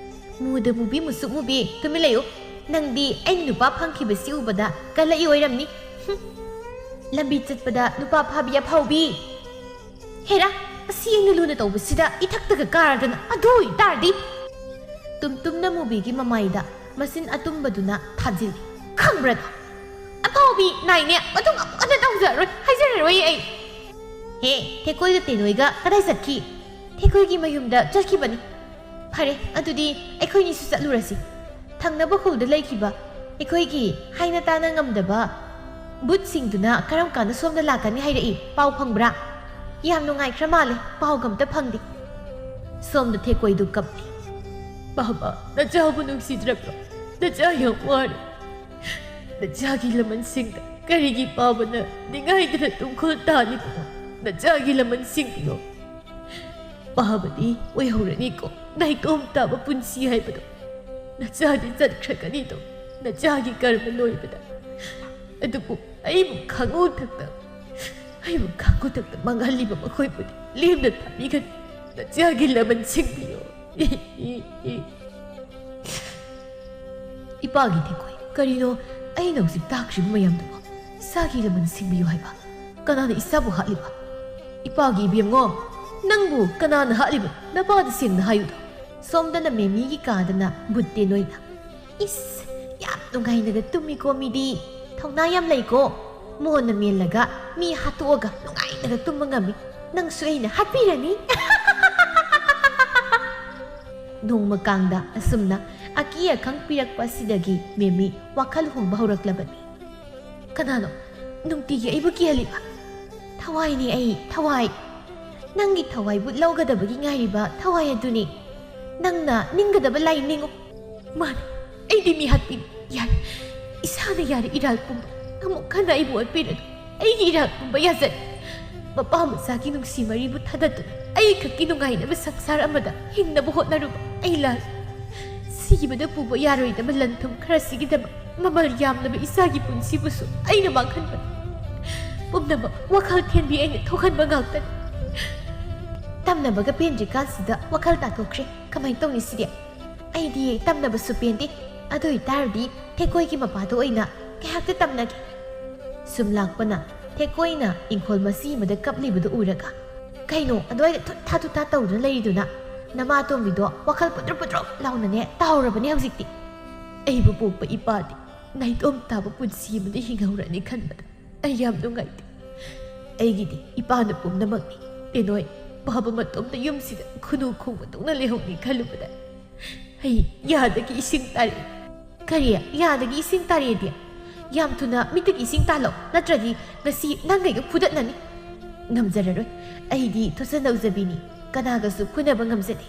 ꯃꯨꯗ ꯃꯨꯕꯤ, ꯃꯨꯁꯨꯛ ꯃꯨꯕꯤ, ꯇꯨꯃꯤꯟ ꯂꯩꯌꯨ꯫ ꯅꯪꯗꯤ ꯑꯩꯅ ꯅꯨꯄꯥ ꯐꯪꯈꯤꯕꯁꯤ ꯎꯕꯗ ꯀꯜꯂꯛꯏ ꯑꯣꯏꯔꯝꯅꯤ꯫ ꯍꯨꯝ꯫ ꯂꯝꯕꯤ ꯆꯠꯄꯗ ꯅꯨꯄꯥ ꯐꯥꯕꯤ ꯑꯐꯥꯎꯕꯤ꯫ ꯍꯦꯔꯥ, ꯑꯁꯤ ꯑꯩꯅ ꯂꯨꯅ ꯇꯧꯕꯁꯤꯗ ꯏꯊꯛꯇꯒ ꯀꯥꯔꯗꯅ ꯑꯗꯨ ꯑꯣꯏꯇꯥꯔꯗꯤ꯫ ꯇꯨꯝ ꯇꯨꯝꯅ ꯃꯨꯕꯤꯒꯤ ꯃꯃꯥꯏꯗ ꯃꯆꯤꯟ ꯑꯇꯨꯝꯕꯗꯨꯅ ꯊꯥꯖꯤꯜꯂꯤ꯫ "ꯈꯪꯕ꯭ꯔꯥ ꯅꯪ? ꯑꯐꯥꯎꯕꯤ ꯅꯥꯏꯅꯦ, ꯃꯇꯨꯡ ꯑꯃꯨꯛ ꯍꯟꯅ ꯇꯧꯖꯔꯔꯣꯏ, ꯍꯥꯏꯖꯔꯔꯣꯏ ꯑꯩ꯫" "ꯍꯦ, ꯊꯦꯛꯀꯣꯏꯒ ꯇꯦꯅꯣꯏꯒ ꯀꯗꯥꯏ ꯆꯠꯈꯤ?" "ꯊꯦꯛꯀꯣꯏꯒꯤ ꯃꯌꯨꯝꯗ ꯆꯠꯈꯤꯕꯅꯤ꯫" "ꯐꯔꯦ, ꯑꯗꯨꯗꯤ ꯑꯩꯈꯣꯏꯅꯤꯁꯨ ꯆꯠꯂꯨꯔꯁꯤ꯫ ꯊꯪꯅꯕ ꯈꯨꯜꯗ ꯂꯩꯈꯤꯕ ꯑꯩꯈꯣꯏꯒꯤ ꯍꯥꯏꯅ ꯇꯥꯅ ꯉꯝꯗꯕ ꯕꯨꯠꯁꯤꯡꯗꯨꯅ ꯀꯔꯝ ꯀꯥꯟꯗ ꯁꯣꯝꯗ ꯂꯥꯛꯀꯅꯤ ꯍꯥꯏꯔꯛꯏ, ꯄꯥꯎ ꯐꯪꯕ꯭ꯔꯥ?" "ꯌꯥꯝ ꯅꯨꯡꯉꯥꯏꯈ꯭ꯔ ꯃꯥꯜꯂꯦ, ꯄꯥꯎꯒ ꯑꯝꯇ ꯐꯪꯗꯦ꯫" ꯁꯣꯝꯗ ꯊꯦꯛꯀꯣꯏꯗꯨ ꯀꯞꯂꯤ꯫ "ꯄꯥꯕ, ꯅꯆꯥꯕꯨ ꯅꯨꯡꯁꯤꯗ꯭ꯔꯕ꯭ꯔꯣ? ꯅꯆꯥ ꯌꯥꯝ ꯋꯥꯔꯦ꯫ ꯅꯆꯥꯒꯤ ꯂꯃꯟꯁꯤꯡꯗ ꯀꯔꯤꯒꯤ ꯄꯥꯕꯅ ꯅꯤꯡꯉꯥꯏꯗꯅ ꯇꯨꯡꯈꯨꯜ ꯇꯥꯜꯂꯤꯕꯅꯣ? ꯅꯆꯥꯒꯤ ꯂꯃꯟꯁꯤꯡꯗꯣ ꯄꯥꯕꯗꯤ ꯑꯣꯏꯍꯧꯔꯅꯤꯀꯣ, ꯅꯥꯏꯇꯣꯝ ꯇꯥꯕ ꯄꯨꯟꯁꯤ ꯍꯥꯏꯕꯗꯣ꯫ ꯅꯆꯥꯗꯤ ꯆꯠꯈ꯭ꯔꯒꯅꯤꯗꯣ, ꯅꯆꯥꯒꯤ ꯀꯔꯃ ꯂꯣꯏꯕꯗ꯫ ꯑꯗꯨꯕꯨ ꯑꯩꯕꯨ ꯈꯥꯉꯨ ꯊꯛꯇ, ꯑꯩꯕꯨ ꯈꯥꯉꯨ ꯊꯛꯇ ꯃꯥꯡꯍꯜꯂꯤꯕ ꯃꯈꯣꯏꯕꯨꯗꯤ ꯂꯦꯝꯅ ꯊꯥꯕꯤꯒꯅꯤ꯫ ꯅꯆꯥꯒꯤ ꯂꯃꯟ ꯁꯤꯡꯕꯤꯌꯣ꯫" ꯏꯄꯥꯒꯤ ꯊꯦꯛꯀꯣꯏ, ꯀꯔꯤꯅꯣ ꯑꯩꯅ ꯍꯧꯖꯤꯛ ꯇꯥꯈ꯭ꯔꯤꯕ ꯃꯌꯥꯝꯗꯨꯕꯣ? ꯏꯁꯥꯒꯤ ꯂꯃꯟ ꯁꯤꯡꯕꯤꯌꯨ ꯍꯥꯏꯕ? ꯀꯅꯥꯅ ꯏꯁꯥꯕꯨ ꯍꯥꯠꯂꯤꯕ? ꯏꯄꯥꯒꯤ ꯏꯕꯦꯝꯉꯣ, ꯅꯪꯕꯨ ꯀꯅꯥꯅ ꯍꯥꯠꯂꯤꯕ? ꯅꯄꯥꯗ ꯁꯦꯡꯅ ꯍꯥꯏꯌꯨꯗ꯫ ꯁꯣꯝꯗꯅ ꯃꯦꯃꯤꯒꯤ ꯀꯥꯗꯅ ꯕꯨꯠꯇꯦ ꯅꯣꯏꯅ꯫ "ꯏꯁ, ꯌꯥꯝ ꯅꯨꯡꯉꯥꯏꯅꯒ ꯇꯨꯝꯃꯤꯀꯣ ꯃꯤꯗꯤ꯫ ꯊꯧꯅꯥ ꯌꯥꯝ ꯂꯩꯀꯣ꯫ ꯃꯣꯟꯅ ꯃꯦꯜꯂꯒ ꯃꯤ ꯍꯥꯠꯇꯣꯛꯑꯒ ꯅꯨꯡꯉꯥꯏꯅꯒ ꯇꯨꯝꯕ ꯉꯝꯃꯤ꯫ ꯅꯪꯁꯨ ꯑꯩꯅ ꯍꯥꯠꯄꯤꯔꯅꯤ꯫" ꯅꯣꯡꯃ ꯀꯥꯡꯗ ꯑꯁꯨꯝꯅ ꯑꯀꯤ ꯑꯈꯪ ꯄꯤꯔꯛꯄ ꯑꯁꯤꯗꯒꯤ ꯃꯦꯃꯤ ꯋꯥꯈꯜ ꯍꯣꯡꯕ ꯍꯧꯔꯛꯂꯕꯅꯤ꯫ "ꯀꯅꯥꯅꯣ ꯅꯨꯡꯇꯤꯒꯤ ꯑꯩꯕꯨ ꯀꯤꯍꯜꯂꯤꯕ?" "ꯊꯋꯥꯏꯅꯤ ꯑꯩ, ꯊꯋꯥꯏ꯫ ꯅꯪꯒꯤ ꯊꯋꯥꯏꯕꯨ ꯂꯧꯒꯗꯕꯒꯤ ꯉꯥꯏꯔꯤꯕ ꯊꯋꯥꯏ ꯑꯗꯨꯅꯤ꯫ ꯅꯪꯅ ꯅꯤꯡꯒꯗꯕ ꯂꯥꯏ ꯅꯤꯡꯉꯨ꯫" "ꯃꯥꯅꯤ, ꯑꯩꯗꯤ ꯃꯤ ꯍꯥꯠꯄꯤꯅꯤ꯫ ꯌꯥꯔꯦ, ꯏꯁꯥꯅ ꯌꯥꯔꯦ ꯏꯔꯥꯜ ꯄꯨꯝꯕ꯫ ꯑꯃꯨꯛ ꯍꯟꯅ ꯑꯩꯕꯨ ꯑꯣꯠꯄꯤꯔꯅꯨ꯫ ꯑꯩꯒꯤ ꯏꯔꯥꯜ ꯄꯨꯝꯕ ꯌꯥꯖꯔꯦ꯫ ꯃꯄꯥ ꯃꯆꯥꯒꯤ ꯅꯨꯡꯁꯤ ꯃꯔꯤꯕꯨ ꯊꯥꯗꯠꯇꯨꯅ ꯑꯩ ꯈꯛꯀꯤ ꯅꯨꯡꯉꯥꯏꯅꯕ ꯁꯪꯁꯥꯔ ꯑꯃꯗ ꯍꯤꯡꯅꯕ ꯍꯣꯠꯅꯔꯨꯕ ꯑꯩ ꯂꯥꯜꯂꯦ꯫ ꯁꯤꯕꯗ ꯄꯨꯕ ꯌꯥꯔꯣꯏꯗꯕ ꯂꯟ ꯊꯨꯝ ꯈꯔꯁꯤꯒꯤꯗꯃꯛ ꯃꯃꯜ ꯌꯥꯝꯂꯕ ꯏꯆꯥꯒꯤ ꯄꯨꯟꯁꯤꯕꯨꯁꯨ ꯑꯩꯅ ꯃꯥꯡꯍꯟꯕꯅꯤ꯫ ꯄꯨꯝꯅꯃꯛ ꯋꯥꯈꯜ ꯊꯦꯟꯕꯤ ꯑꯩꯅ ꯊꯣꯛꯍꯟꯕ ꯉꯥꯛꯇꯅꯤ꯫ ꯇꯝꯅꯕꯒ ꯄꯦꯟꯗ꯭ꯔꯤꯀꯥꯟꯁꯤꯗ ꯋꯥꯈꯜ ꯇꯥꯊꯣꯛꯈ꯭ꯔꯦ꯫ ꯀꯃꯥꯏꯅ ꯇꯧꯅꯤ ꯁꯤꯗꯤ? ꯑꯩꯗꯤ ꯇꯝꯅꯕꯁꯨ ꯄꯦꯟꯗꯦ꯫ ꯑꯗꯨ ꯑꯣꯏꯇꯥꯔꯗꯤ ꯊꯦꯀꯣꯏꯒꯤ ꯃꯄꯥꯗꯣ ꯑꯣꯏꯅ ꯉꯥꯏꯍꯥꯛꯇ ꯇꯝꯅꯒꯦ꯫ ꯁꯨꯝ ꯂꯥꯛꯄꯅ ꯊꯦꯀꯣꯏꯅ ꯏꯪꯈꯣꯜ ꯃꯆꯤ ꯑꯃꯗ ꯀꯞꯂꯤꯕꯗꯨ ꯎꯔꯒ, "ꯀꯩꯅꯣ ꯑꯗꯨꯋꯥꯏꯗ ꯊꯨꯠ ꯊꯥ ꯊꯨꯠ ꯊꯥ ꯇꯧꯗꯨꯅ ꯂꯩꯔꯤꯗꯨꯅ? ꯅꯃꯥꯇꯣꯝꯕꯤꯗꯣ ꯋꯥꯈꯜ ꯄꯨꯗ꯭ꯔꯨꯞ ꯄꯨꯗ꯭ꯔꯨꯞ ꯂꯥꯎꯅꯅꯦ ꯇꯥꯍꯧꯔꯕꯅꯦ ꯍꯧꯖꯤꯛꯇꯤ꯫ ꯑꯩꯕꯨ ꯄꯣꯛꯄ ꯏꯄꯥꯗꯤ ꯅꯥꯏꯇꯣꯝ ꯇꯥꯕ ꯄꯨꯟꯁꯤ ꯑꯃꯗ ꯍꯤꯡꯍꯧꯔꯅꯤ ꯈꯟꯕꯗ ꯑꯩ ꯌꯥꯝ ꯅꯨꯡꯉꯥꯏꯇꯦ꯫ ꯑꯩꯒꯤꯗꯤ ꯏꯄꯥꯅ ꯄꯨꯝꯅꯃꯛꯅꯤ꯫ ꯇꯦꯅꯣꯏ, ꯄꯥꯕ ꯃꯇꯣꯝꯇ ꯌꯨꯝꯁꯤꯗ ꯈꯨꯅꯨ ꯈꯣꯡꯕꯗꯧꯅ ꯂꯩꯍꯧꯅꯤ ꯈꯜꯂꯨꯕꯗ ꯑꯩ ꯌꯥꯗꯒꯤ ꯏꯁꯤꯡ ꯇꯥꯔꯛꯏ꯫" "ꯀꯔꯤ? ꯌꯥꯗꯒꯤ ꯏꯁꯤꯡ ꯇꯥꯔꯛꯑꯦꯗꯤ? ꯌꯥꯝ ꯊꯨꯅ ꯃꯤꯠꯇꯒꯤ ꯏꯁꯤꯡ ꯇꯥꯜꯂꯣ, ꯅꯠꯇ꯭ꯔꯗꯤ ꯉꯁꯤ ꯅꯪꯒ ꯑꯩꯒ ꯐꯨꯗꯠꯅꯅꯤ꯫" "ꯉꯝꯖꯔꯔꯣꯏ꯫ ꯑꯩꯗꯤ ꯊꯣꯠꯆ ꯅꯧꯖꯕꯤꯅꯤ, ꯀꯅꯥꯒꯁꯨ ꯐꯨꯅꯕ ꯉꯝꯖꯗꯦ꯫"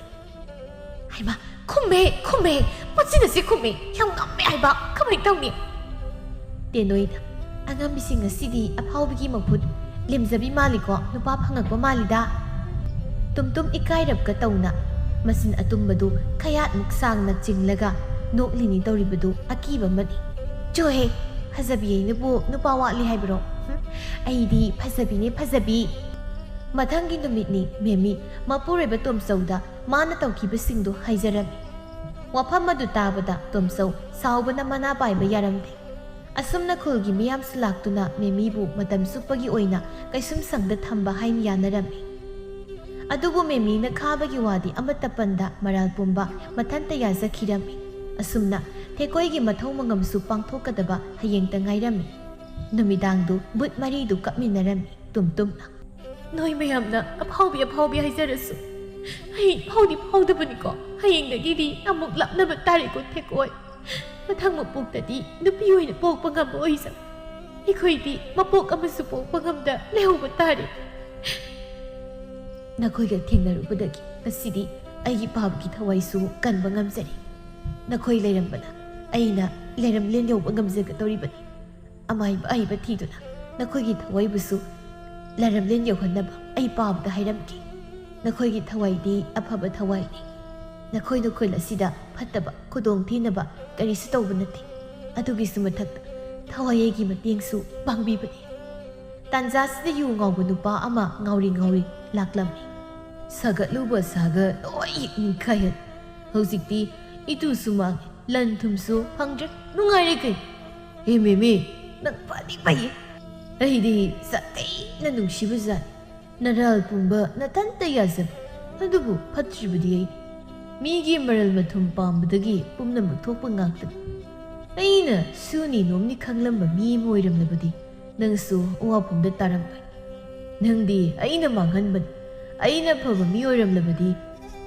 "ꯍꯩꯃꯥ, ꯈꯨꯝꯃꯦ, ꯈꯨꯝꯃꯦ, ꯃꯆꯤꯟ ꯑꯁꯤ ꯈꯨꯝꯃꯦ, ꯌꯥꯝ ꯉꯝꯃꯦ ꯍꯥꯏꯕ, ꯀꯃꯥꯏꯅ ꯇꯧꯅꯤ?" ꯇꯦꯅꯣꯏꯗ, "ꯑꯉꯝꯕꯤꯁꯤꯡ ꯑꯁꯤꯗꯤ ꯑꯐꯥꯎꯕꯤꯒꯤ ꯃꯍꯨꯠ ꯂꯦꯝꯖꯕꯤ ꯃꯥꯜꯂꯤꯀꯣ, ꯅꯨꯄꯥ ꯐꯪꯉꯛꯄ ꯃꯥꯜꯂꯤꯗ꯫" ꯇꯨꯝꯇꯨꯝ ꯏꯀꯥꯏꯔꯞꯀ ꯇꯧꯅ ꯃꯆꯤꯟ ꯑꯇꯨꯝꯕꯗꯨ ꯈꯌꯥꯠꯃꯨꯛ ꯁꯥꯡꯅ ꯆꯤꯡꯂꯒ ꯅꯣꯛꯂꯤꯅꯤ ꯇꯧꯔꯤꯕꯗꯨ ꯑꯀꯤꯕ ꯑꯃꯅꯤ꯫ "ꯆꯣꯍꯦ, ꯐꯖꯕꯤ ꯑꯩꯅꯕꯨ ꯅꯨꯄꯥ ꯋꯥꯠꯂꯤ ꯍꯥꯏꯕ꯭ꯔꯣ? ꯍꯨꯝ, ꯑꯩꯗꯤ ꯐꯖꯕꯤꯅꯦ, ꯐꯖꯕꯤ꯫" ꯃꯊꯪꯒꯤ ꯅꯨꯃꯤꯠꯅꯤ ꯃꯦꯃꯤ ꯃꯄꯨꯔꯣꯏꯕ ꯇꯣꯝꯆꯧꯗ ꯃꯥꯅ ꯇꯧꯈꯤꯕꯁꯤꯡꯗꯨ ꯍꯥꯏꯖꯔꯝꯃꯤ꯫ ꯋꯥꯐꯝ ꯑꯗꯨ ꯇꯥꯕꯗ ꯇꯣꯝꯆꯧ ꯁꯥꯎꯕꯅ ꯃꯅꯥ ꯄꯥꯏꯕ ꯌꯥꯔꯝꯗꯦ꯫ ꯑꯁꯨꯝꯅ ꯈꯨꯜꯒꯤ ꯃꯤꯌꯥꯝꯁꯨ ꯂꯥꯛꯇꯨꯅ ꯃꯦꯃꯤꯕꯨ ꯃꯇꯝ ꯆꯨꯞꯄꯒꯤ ꯑꯣꯏꯅ ꯀꯩꯁꯨꯝꯁꯪꯗ ꯊꯝꯕ ꯍꯥꯏꯅ ꯌꯥꯅꯔꯝꯃꯤ꯫ ꯑꯗꯨꯕꯨ ꯃꯦꯃꯤꯅ ꯈꯥꯕꯒꯤ ꯋꯥꯗꯤ ꯑꯃꯠꯇ ꯄꯟꯗ ꯃꯔꯥꯜ ꯄꯨꯝꯕ ꯃꯊꯟꯇ ꯌꯥꯖꯈꯤꯔꯝꯃꯤ꯫ ꯑꯁꯨꯝꯅ ꯊꯦꯀꯣꯏꯒꯤ ꯃꯊꯧ ꯃꯉꯝꯁꯨ ꯄꯥꯡꯊꯣꯛꯀꯗꯕ ꯍꯌꯦꯡꯇ ꯉꯥꯏꯔꯝꯃꯤ꯫ ꯅꯨꯃꯤꯗꯥꯡꯗꯨ ꯕꯨꯠ ꯃꯔꯤꯗꯨ ꯀꯞꯃꯤꯟꯅꯔꯝꯃꯤ ꯇꯨꯝ ꯇꯨꯝꯅ꯫ "ꯅꯣꯏ ꯃꯌꯥꯝꯅ ꯑꯐꯥꯎꯕꯤ ꯑꯐꯥꯎꯕꯤ ꯍꯥꯏꯖꯔꯁꯨ, ꯑꯩ ꯐꯥꯎꯗꯤ ꯐꯥꯎꯗꯕꯅꯤꯀꯣ꯫ ꯍꯌꯦꯡꯗꯒꯤꯗꯤ ꯑꯃꯨꯛ ꯂꯥꯞꯅꯕ ꯇꯥꯔꯦꯀꯣ ꯊꯦꯀꯣꯏ꯫ ꯃꯊꯪ ꯃꯄꯣꯛꯇꯗꯤ ꯅꯨꯄꯤ ꯑꯣꯏꯅ ꯄꯣꯛꯄ ꯉꯝꯃꯣꯏꯁ꯫ ꯑꯩꯈꯣꯏꯗꯤ ꯃꯄꯣꯛ ꯑꯃꯁꯨ ꯄꯣꯛꯄ ꯉꯝꯗ ꯂꯩꯍꯧꯕ ꯇꯥꯔꯦ꯫ ꯅꯈꯣꯏꯒ ꯊꯦꯡꯅꯔꯨꯕꯗꯒꯤ ꯉꯁꯤꯗꯤ ꯑꯩꯒꯤ ꯄꯥꯕꯒꯤ ꯊꯋꯥꯏꯁꯨ ꯀꯟꯕ ꯉꯝꯖꯔꯦ꯫ ꯅꯈꯣꯏ ꯂꯩꯔꯝꯕꯅ ꯑꯩꯅ ꯂꯩꯔꯝꯂꯦꯟ ꯌꯧꯕ ꯉꯝꯖꯒꯗꯧꯔꯤꯕꯅꯤ꯫ ꯑꯃꯥꯏꯕ ꯑꯍꯩꯕ ꯊꯤꯗꯨꯅ ꯅꯈꯣꯏꯒꯤ ꯊꯋꯥꯏꯕꯨꯁꯨ ꯂꯩꯔꯝꯂꯦꯟ ꯌꯧꯍꯟꯅꯕ ꯑꯩ ꯄꯥꯕꯗ ꯍꯥꯏꯔꯝꯒꯦ꯫ ꯅꯈꯣꯏꯒꯤ ꯊꯋꯥꯏꯗꯤ ꯑꯐꯕ ꯊꯋꯥꯏꯅꯤ꯫ ꯅꯈꯣꯏꯅ ꯈꯨꯜ ꯑꯁꯤꯗ ꯐꯠꯇꯕ ꯈꯨꯗꯣꯡꯊꯤꯅꯕ ꯀꯔꯤꯁꯨ ꯇꯧꯕ ꯅꯠꯇꯦ꯫ ꯑꯗꯨꯒꯤꯁꯨ ꯃꯊꯛꯇ ꯊꯋꯥꯏ ꯑꯩꯒꯤ ꯃꯇꯦꯡꯁꯨ ꯄꯥꯡꯕꯤꯕꯅꯤ꯫ ꯇꯥꯟꯖꯥꯁꯤꯗ ꯌꯨ ꯉꯥꯎꯕ ꯅꯨꯄꯥ ꯑꯃ ꯉꯥꯎꯔꯤ ꯉꯥꯎꯔꯤ ꯂꯥꯛꯂꯝꯃꯤ꯫ ꯁꯥꯒꯠꯂꯨꯕ ꯁꯥꯒ ꯂꯣꯏ ꯅꯤꯡꯈꯥꯏꯍꯜ꯫ ꯍꯧꯖꯤꯛꯇꯤ ꯏꯇꯨꯁꯨ ꯃꯥꯡꯉꯦ, ꯂꯟ ꯊꯨꯝꯁꯨ ꯐꯪꯗ꯭ꯔꯦ, ꯅꯨꯡꯉꯥꯏꯔꯦ ꯀꯩ? ꯍꯦ ꯃꯦꯃꯦ, ꯅꯪ ꯐꯗꯤ ꯐꯩꯌꯦ꯫ ꯑꯩꯗꯤ ꯁꯥꯊꯤꯅ ꯅꯨꯡꯁꯤꯕ ꯖꯥꯠꯅꯤ꯫ ꯅꯔꯥꯜ ꯄꯨꯝꯕ ꯅꯊꯟꯇ ꯌꯥꯖꯕ꯫ ꯑꯗꯨꯕꯨ ꯐꯠꯇ꯭ꯔꯤꯕꯗꯤ ꯑꯩ꯫ ꯃꯤꯒꯤ ꯃꯔꯜ ꯃꯊꯨꯝ ꯄꯥꯝꯕꯗꯒꯤ ꯄꯨꯝꯅꯃꯛ ꯊꯣꯛꯄ ꯉꯥꯛꯇꯅꯤ꯫ ꯑꯩꯅ ꯁꯨꯅꯤ ꯅꯣꯝꯅꯤ ꯈꯪꯂꯝꯕ ꯃꯤ ꯑꯃ ꯑꯣꯏꯔꯝꯂꯕꯗꯤ ꯅꯪꯁꯨ ꯑꯋꯥꯐꯝꯗ ꯇꯥꯔꯝꯂꯣꯏ꯫ ꯅꯪꯗꯤ ꯑꯩꯅ ꯃꯥꯡꯍꯟꯕꯅꯤ꯫ ꯑꯩꯅ ꯐꯕ ꯃꯤ ꯑꯣꯏꯔꯝꯂꯕꯗꯤ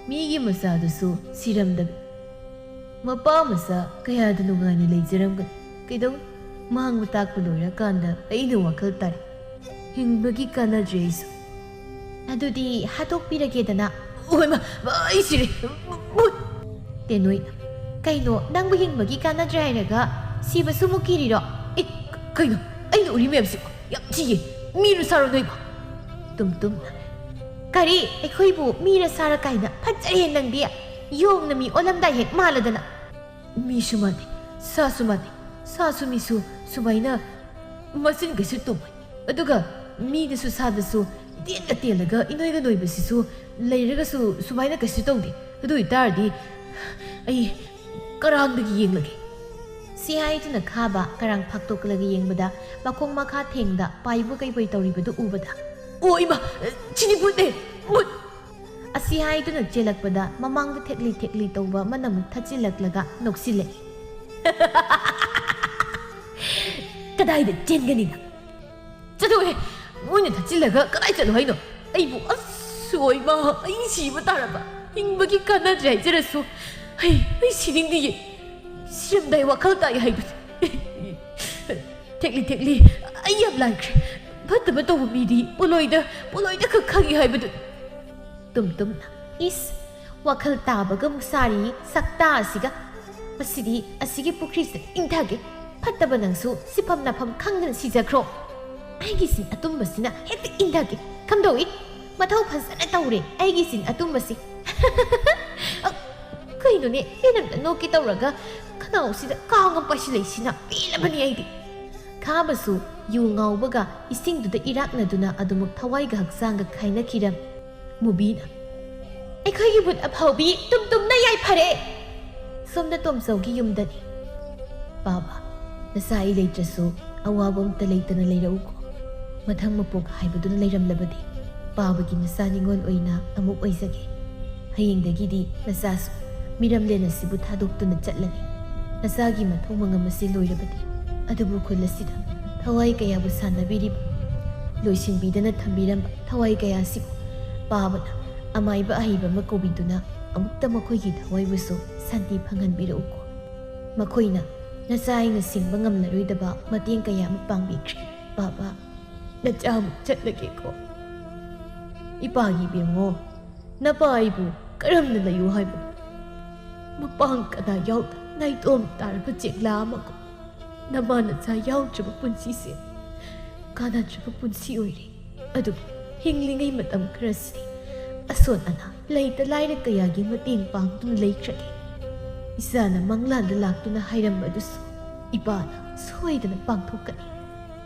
ꯃꯤꯒꯤ ꯃꯆꯥꯗꯨꯁꯨ ꯁꯤꯔꯝꯗꯕꯅꯤ꯫ ꯃꯄꯥ ꯃꯆꯥ ꯀꯌꯥꯗ ꯅꯨꯡꯉꯥꯏꯅ ꯂꯩꯖꯔꯝꯒꯅꯤ꯫ ꯀꯩꯗꯧ? ꯃꯥꯡꯕ ꯇꯥꯛꯄ ꯂꯣꯏꯔꯀꯥꯟꯗ ꯑꯩꯅ ꯋꯥꯈꯜ ꯇꯥꯔꯦ꯫ ꯍꯤꯡꯕꯒꯤ ꯀꯥꯟꯅꯗ꯭ꯔꯦ ꯑꯩꯁꯨ꯫ ꯑꯗꯨꯗꯤ ꯍꯥꯠꯇꯣꯛꯄꯤꯔꯒꯦꯗꯅ꯫ ꯑꯣꯏꯃ, ꯑꯩ ꯁꯤꯔꯦ꯫ ꯃꯨꯠ! ꯇꯦꯅꯣꯏꯅ, "ꯀꯩꯅꯣ, ꯅꯪꯕꯨ ꯍꯤꯡꯕꯒꯤ ꯀꯥꯟꯅꯗ꯭ꯔꯦ ꯍꯥꯏꯔꯒ ꯁꯤꯕꯁꯨ ꯑꯃꯨꯛ ꯀꯤꯔꯤꯔꯣ?" ꯑꯦ, ꯀꯩꯅꯣ? ꯑꯩꯅ ꯎꯔꯤ ꯃꯌꯥꯝꯁꯤ ꯌꯥꯝ ꯊꯤꯌꯦ꯫ ꯃꯤꯔꯣ ꯁꯥꯔꯣ ꯅꯣꯏꯕꯣ? ꯇꯨꯝꯇꯨꯝꯅ, "ꯀꯔꯤ? ꯑꯩꯈꯣꯏꯕꯨ ꯃꯤꯔ ꯁꯥꯔ ꯀꯥꯏꯅ? ꯐꯠꯖꯔꯦ ꯅꯪꯗꯤ꯫ ꯌꯣꯡꯅ ꯃꯤ ꯑꯣꯜꯂꯝꯗꯥꯏ ꯍꯦꯛ ꯃꯥꯜꯂꯗꯅ꯫" ꯃꯤꯁꯨ ꯃꯥꯟꯗꯦ, ꯁꯥꯁꯨ ꯃꯥꯟꯗꯦ꯫ ꯁꯥꯁꯨ ꯃꯤꯁꯨ ꯁꯨꯃꯥꯏꯅ ꯃꯆꯤꯟ ꯀꯩꯁꯨ ꯇꯨꯝꯃꯣꯏ꯫ ꯑꯗꯨꯒ ꯃꯤꯗꯁꯨ ꯁꯥꯗꯁꯨ ꯏꯇꯦꯟꯒ ꯇꯦꯜꯂꯒ ꯏꯅꯣꯏꯒ ꯅꯣꯏꯕꯁꯤꯁꯨ ꯂꯩꯔꯒꯁꯨ ꯁꯨꯃꯥꯏꯅ ꯀꯩꯁꯨ ꯇꯧꯗꯦ꯫ ꯑꯗꯨ ꯑꯣꯏꯇꯥꯔꯗꯤ ꯑꯩ ꯀꯔꯥꯡꯗꯒꯤ ꯌꯦꯡꯂꯒꯦ꯫ ꯁꯤ ꯍꯥꯏꯗꯨꯅ ꯈꯥꯕ ꯀꯔꯥꯡ ꯐꯥꯛꯇꯣꯛꯂꯒ ꯌꯦꯡꯕꯗ ꯃꯈꯣꯡ ꯃꯈꯥ ꯊꯦꯡꯗ ꯄꯥꯏꯕꯣꯏ ꯀꯩꯕꯣꯏ ꯇꯧꯔꯤꯕꯗꯨ ꯎꯕꯗ, "ꯑꯣ ꯏꯃꯥ, ꯁꯤꯗꯤ ꯃꯨꯠꯅꯦ, ꯃꯨꯠ!" ꯑꯁꯤ ꯍꯥꯏꯗꯨꯅ ꯆꯦꯜꯂꯛꯄꯗ ꯃꯃꯥꯡꯗ ꯊꯦꯛꯂꯤ ꯊꯦꯛꯂꯤ ꯇꯧꯕ ꯑꯃꯅ ꯑꯃꯨꯛ ꯊꯠꯆꯤꯜꯂꯛꯂꯒ ꯅꯣꯛꯁꯤꯜꯂꯛꯏ꯫ "ꯀꯗꯥꯏꯗ ꯆꯦꯟꯒꯅꯤ ꯅꯪ? ꯆꯠꯊꯣꯛꯑꯦ! ꯃꯣꯏꯅ ꯊꯠꯆꯤꯜꯂꯒ ꯀꯗꯥꯏ ꯆꯠꯂꯣ ꯍꯥꯏꯅꯣ? ꯑꯩꯕꯨ, ꯑꯁ, ꯑꯣꯏꯃꯥ, ꯑꯩ ꯁꯤꯕ ꯇꯥꯔꯕ꯫ ꯍꯤꯡꯕꯒꯤ ꯀꯥꯟꯅꯗ꯭ꯔꯦ ꯍꯥꯏꯖꯔꯁꯨ ꯑꯩ, ꯑꯩ ꯁꯤꯅꯤꯡꯗꯤꯌꯦ꯫ ꯁꯤꯔꯝꯗꯥꯏ ꯋꯥꯈꯜ ꯇꯥꯏ ꯍꯥꯏꯕꯅꯤ꯫ ꯊꯦꯛꯂꯤ ꯊꯦꯛꯂꯤ, ꯑꯩ ꯌꯥꯝ ꯂꯥꯏꯈ꯭ꯔꯦ꯫ ꯐꯠꯇꯕ ꯇꯧꯕ ꯃꯤꯗꯤ ꯄꯣꯂꯣꯏꯗ, ꯄꯣꯂꯣꯏꯗ ꯈꯛ ꯈꯪꯉꯤ ꯍꯥꯏꯕꯗꯨꯅꯤ꯫" ꯇꯨꯝ ꯇꯨꯝꯅ, "ꯏꯁ, ꯋꯥꯈꯜ ꯇꯥꯕꯒ ꯑꯃꯨꯛ ꯁꯥꯔꯤ ꯁꯛꯇꯥ ꯑꯁꯤꯒ꯫ ꯑꯁꯤꯗꯤ ꯑꯁꯤꯒꯤ ꯄꯨꯈ꯭ꯔꯤꯁꯤꯗ ꯏꯪꯊꯒꯦ꯫ ꯐꯠꯇꯕ ꯅꯪꯁꯨ ꯁꯤꯐꯝ ꯅꯥꯐꯝ ꯈꯪꯗꯅ ꯁꯤꯖꯈ꯭ꯔꯣ꯫ ꯑꯩꯒꯤ ꯁꯤꯟ ꯑꯇꯨꯝꯕꯁꯤꯅ ꯍꯦꯛꯇ ꯏꯪꯊꯒꯦ꯫ ꯀꯝꯗꯧꯏ? ꯃꯊꯧ ꯐꯖꯅ ꯇꯧꯔꯦ ꯑꯩꯒꯤ ꯁꯤꯟ ꯑꯇꯨꯝꯕꯁꯤ꯫ ꯑ, ꯀꯩꯅꯣꯅꯦ, ꯃꯤꯅ ꯑꯝꯇ ꯅꯣꯛꯀꯦ ꯇꯧꯔꯒ ꯈꯅꯥꯎꯁꯤꯗ ꯀꯥꯡ ꯑꯃ ꯄꯥꯏꯁꯤꯜꯂꯛꯏꯁꯤꯅ ꯄꯦꯜꯂꯕꯅꯤ ꯑꯩꯗꯤ꯫ ꯈꯥꯕꯁꯨ ꯌꯨ ꯉꯥꯎꯕꯒ ꯏꯁꯤꯡꯗꯨꯗ ꯏꯔꯥꯛꯅꯗꯨꯅ ꯑꯗꯨꯃꯛ ꯊꯋꯥꯏꯒ ꯍꯛꯆꯥꯡꯒ ꯈꯥꯏꯅꯈꯤꯔꯝꯃꯤ꯫ ꯃꯨꯕꯤꯅ, "ꯑꯩꯈꯣꯏꯒꯤ ꯚꯨꯠ ꯑꯐꯥꯎꯕꯤ ꯇꯨꯝ ꯇꯨꯝꯅ ꯌꯥꯏꯐꯔꯦ!" ꯁꯣꯝꯗ ꯇꯣꯝꯆꯧꯒꯤ ꯌꯨꯝꯗꯅꯤ꯫ "ꯄꯥꯕ, ꯅꯆꯥ ꯑꯩ ꯂꯩꯇ꯭ꯔꯁꯨ ꯑꯋꯥꯕ ꯑꯝꯇ ꯂꯩꯇꯅ ꯂꯩꯔꯛꯎꯀꯣ꯫ ꯃꯊꯪ ꯃꯄꯣꯛ ꯍꯥꯏꯕꯗꯨꯅ ꯂꯩꯔꯝꯂꯕꯗꯤ ꯄꯥꯕꯒꯤ ꯃꯆꯥ ꯅꯤꯉꯣꯜ ꯑꯣꯏꯅ ꯑꯃꯨꯛ ꯑꯣꯏꯖꯒꯦ꯫ ꯍꯌꯦꯡꯗꯒꯤꯗꯤ ꯅꯆꯥꯁꯨ ꯃꯤꯔꯝꯂꯦꯟ ꯑꯁꯤꯕꯨ ꯊꯥꯗꯣꯛꯇꯨꯅ ꯆꯠꯂꯅꯤ꯫ ꯅꯆꯥꯒꯤ ꯃꯊꯧ ꯃꯉꯝ ꯑꯁꯤ ꯂꯣꯏꯔꯕꯗꯤ ꯑꯗꯨꯕꯨ ꯈꯨꯜ ꯑꯁꯤꯗ ꯊꯋꯥꯏ ꯀꯌꯥꯕꯨ ꯁꯥꯟꯅꯕꯤꯔꯤꯕ, ꯂꯣꯏꯁꯤꯟꯕꯤꯗꯅ ꯊꯝꯕꯤꯔꯝꯕ ꯊꯋꯥꯏ ꯀꯌꯥꯁꯤꯕꯨ ꯄꯥꯕꯅ ꯑꯃꯥꯏꯕ ꯑꯍꯩꯕ ꯑꯃ ꯀꯧꯕꯤꯗꯨꯅ ꯑꯃꯨꯛꯇ ꯃꯈꯣꯏꯒꯤ ꯊꯋꯥꯏꯕꯨꯁꯨ ꯁꯥꯟꯇꯤ ꯐꯪꯍꯟꯕꯤꯔꯛꯎꯀꯣ꯫ ꯃꯈꯣꯏꯅ ꯅꯆꯥ ꯑꯩꯅ ꯁꯤꯡꯕ ꯉꯝꯂꯔꯣꯏꯗꯕ ꯃꯇꯦꯡ ꯀꯌꯥ ꯑꯃ ꯄꯥꯡꯕꯤꯈ꯭ꯔꯦ꯫ ꯄꯥꯕ, ꯅꯆꯥ ꯑꯃꯨꯛ ꯆꯠꯂꯒꯦꯀꯣ꯫" "ꯏꯄꯥꯒꯤ ꯏꯕꯦꯝꯉꯣ, ꯅꯄꯥ ꯑꯩꯕꯨ ꯀꯔꯝꯅ ꯂꯩꯌꯨ ꯍꯥꯏꯕꯅꯣ? ꯃꯄꯥꯡ ꯀꯅꯥ ꯌꯥꯎꯗ ꯅꯥꯏꯇꯣꯝ ꯇꯥꯔꯕ ꯆꯦꯛꯂꯥ ꯑꯃꯒꯨꯝ ꯅꯃꯥ ꯅꯆꯥ ꯌꯥꯎꯗ꯭ꯔꯕ ꯄꯨꯟꯁꯤꯁꯦ ꯀꯥꯟꯅꯗ꯭ꯔꯕ ꯄꯨꯟꯁꯤ ꯑꯣꯏꯔꯦ꯫ ꯑꯗꯨꯕꯨ ꯍꯤꯡꯂꯤꯉꯩ ꯃꯇꯝ ꯈꯔꯁꯤꯗꯤ ꯑꯁꯣꯟ ꯑꯅꯥ ꯂꯩꯇ ꯂꯥꯏꯔ ꯀꯌꯥꯒꯤ ꯃꯇꯦꯡ ꯄꯥꯡꯗꯨꯅ ꯂꯩꯈ꯭ꯔꯒꯦ꯫ ꯏꯆꯥꯅ ꯃꯪꯂꯥꯟꯗ ꯂꯥꯛꯇꯨꯅ ꯍꯥꯏꯔꯝꯕꯗꯨꯁꯨ ꯏꯄꯥꯅ ꯁꯣꯏꯗꯅ ꯄꯥꯡꯊꯣꯛꯀꯅꯤ꯫"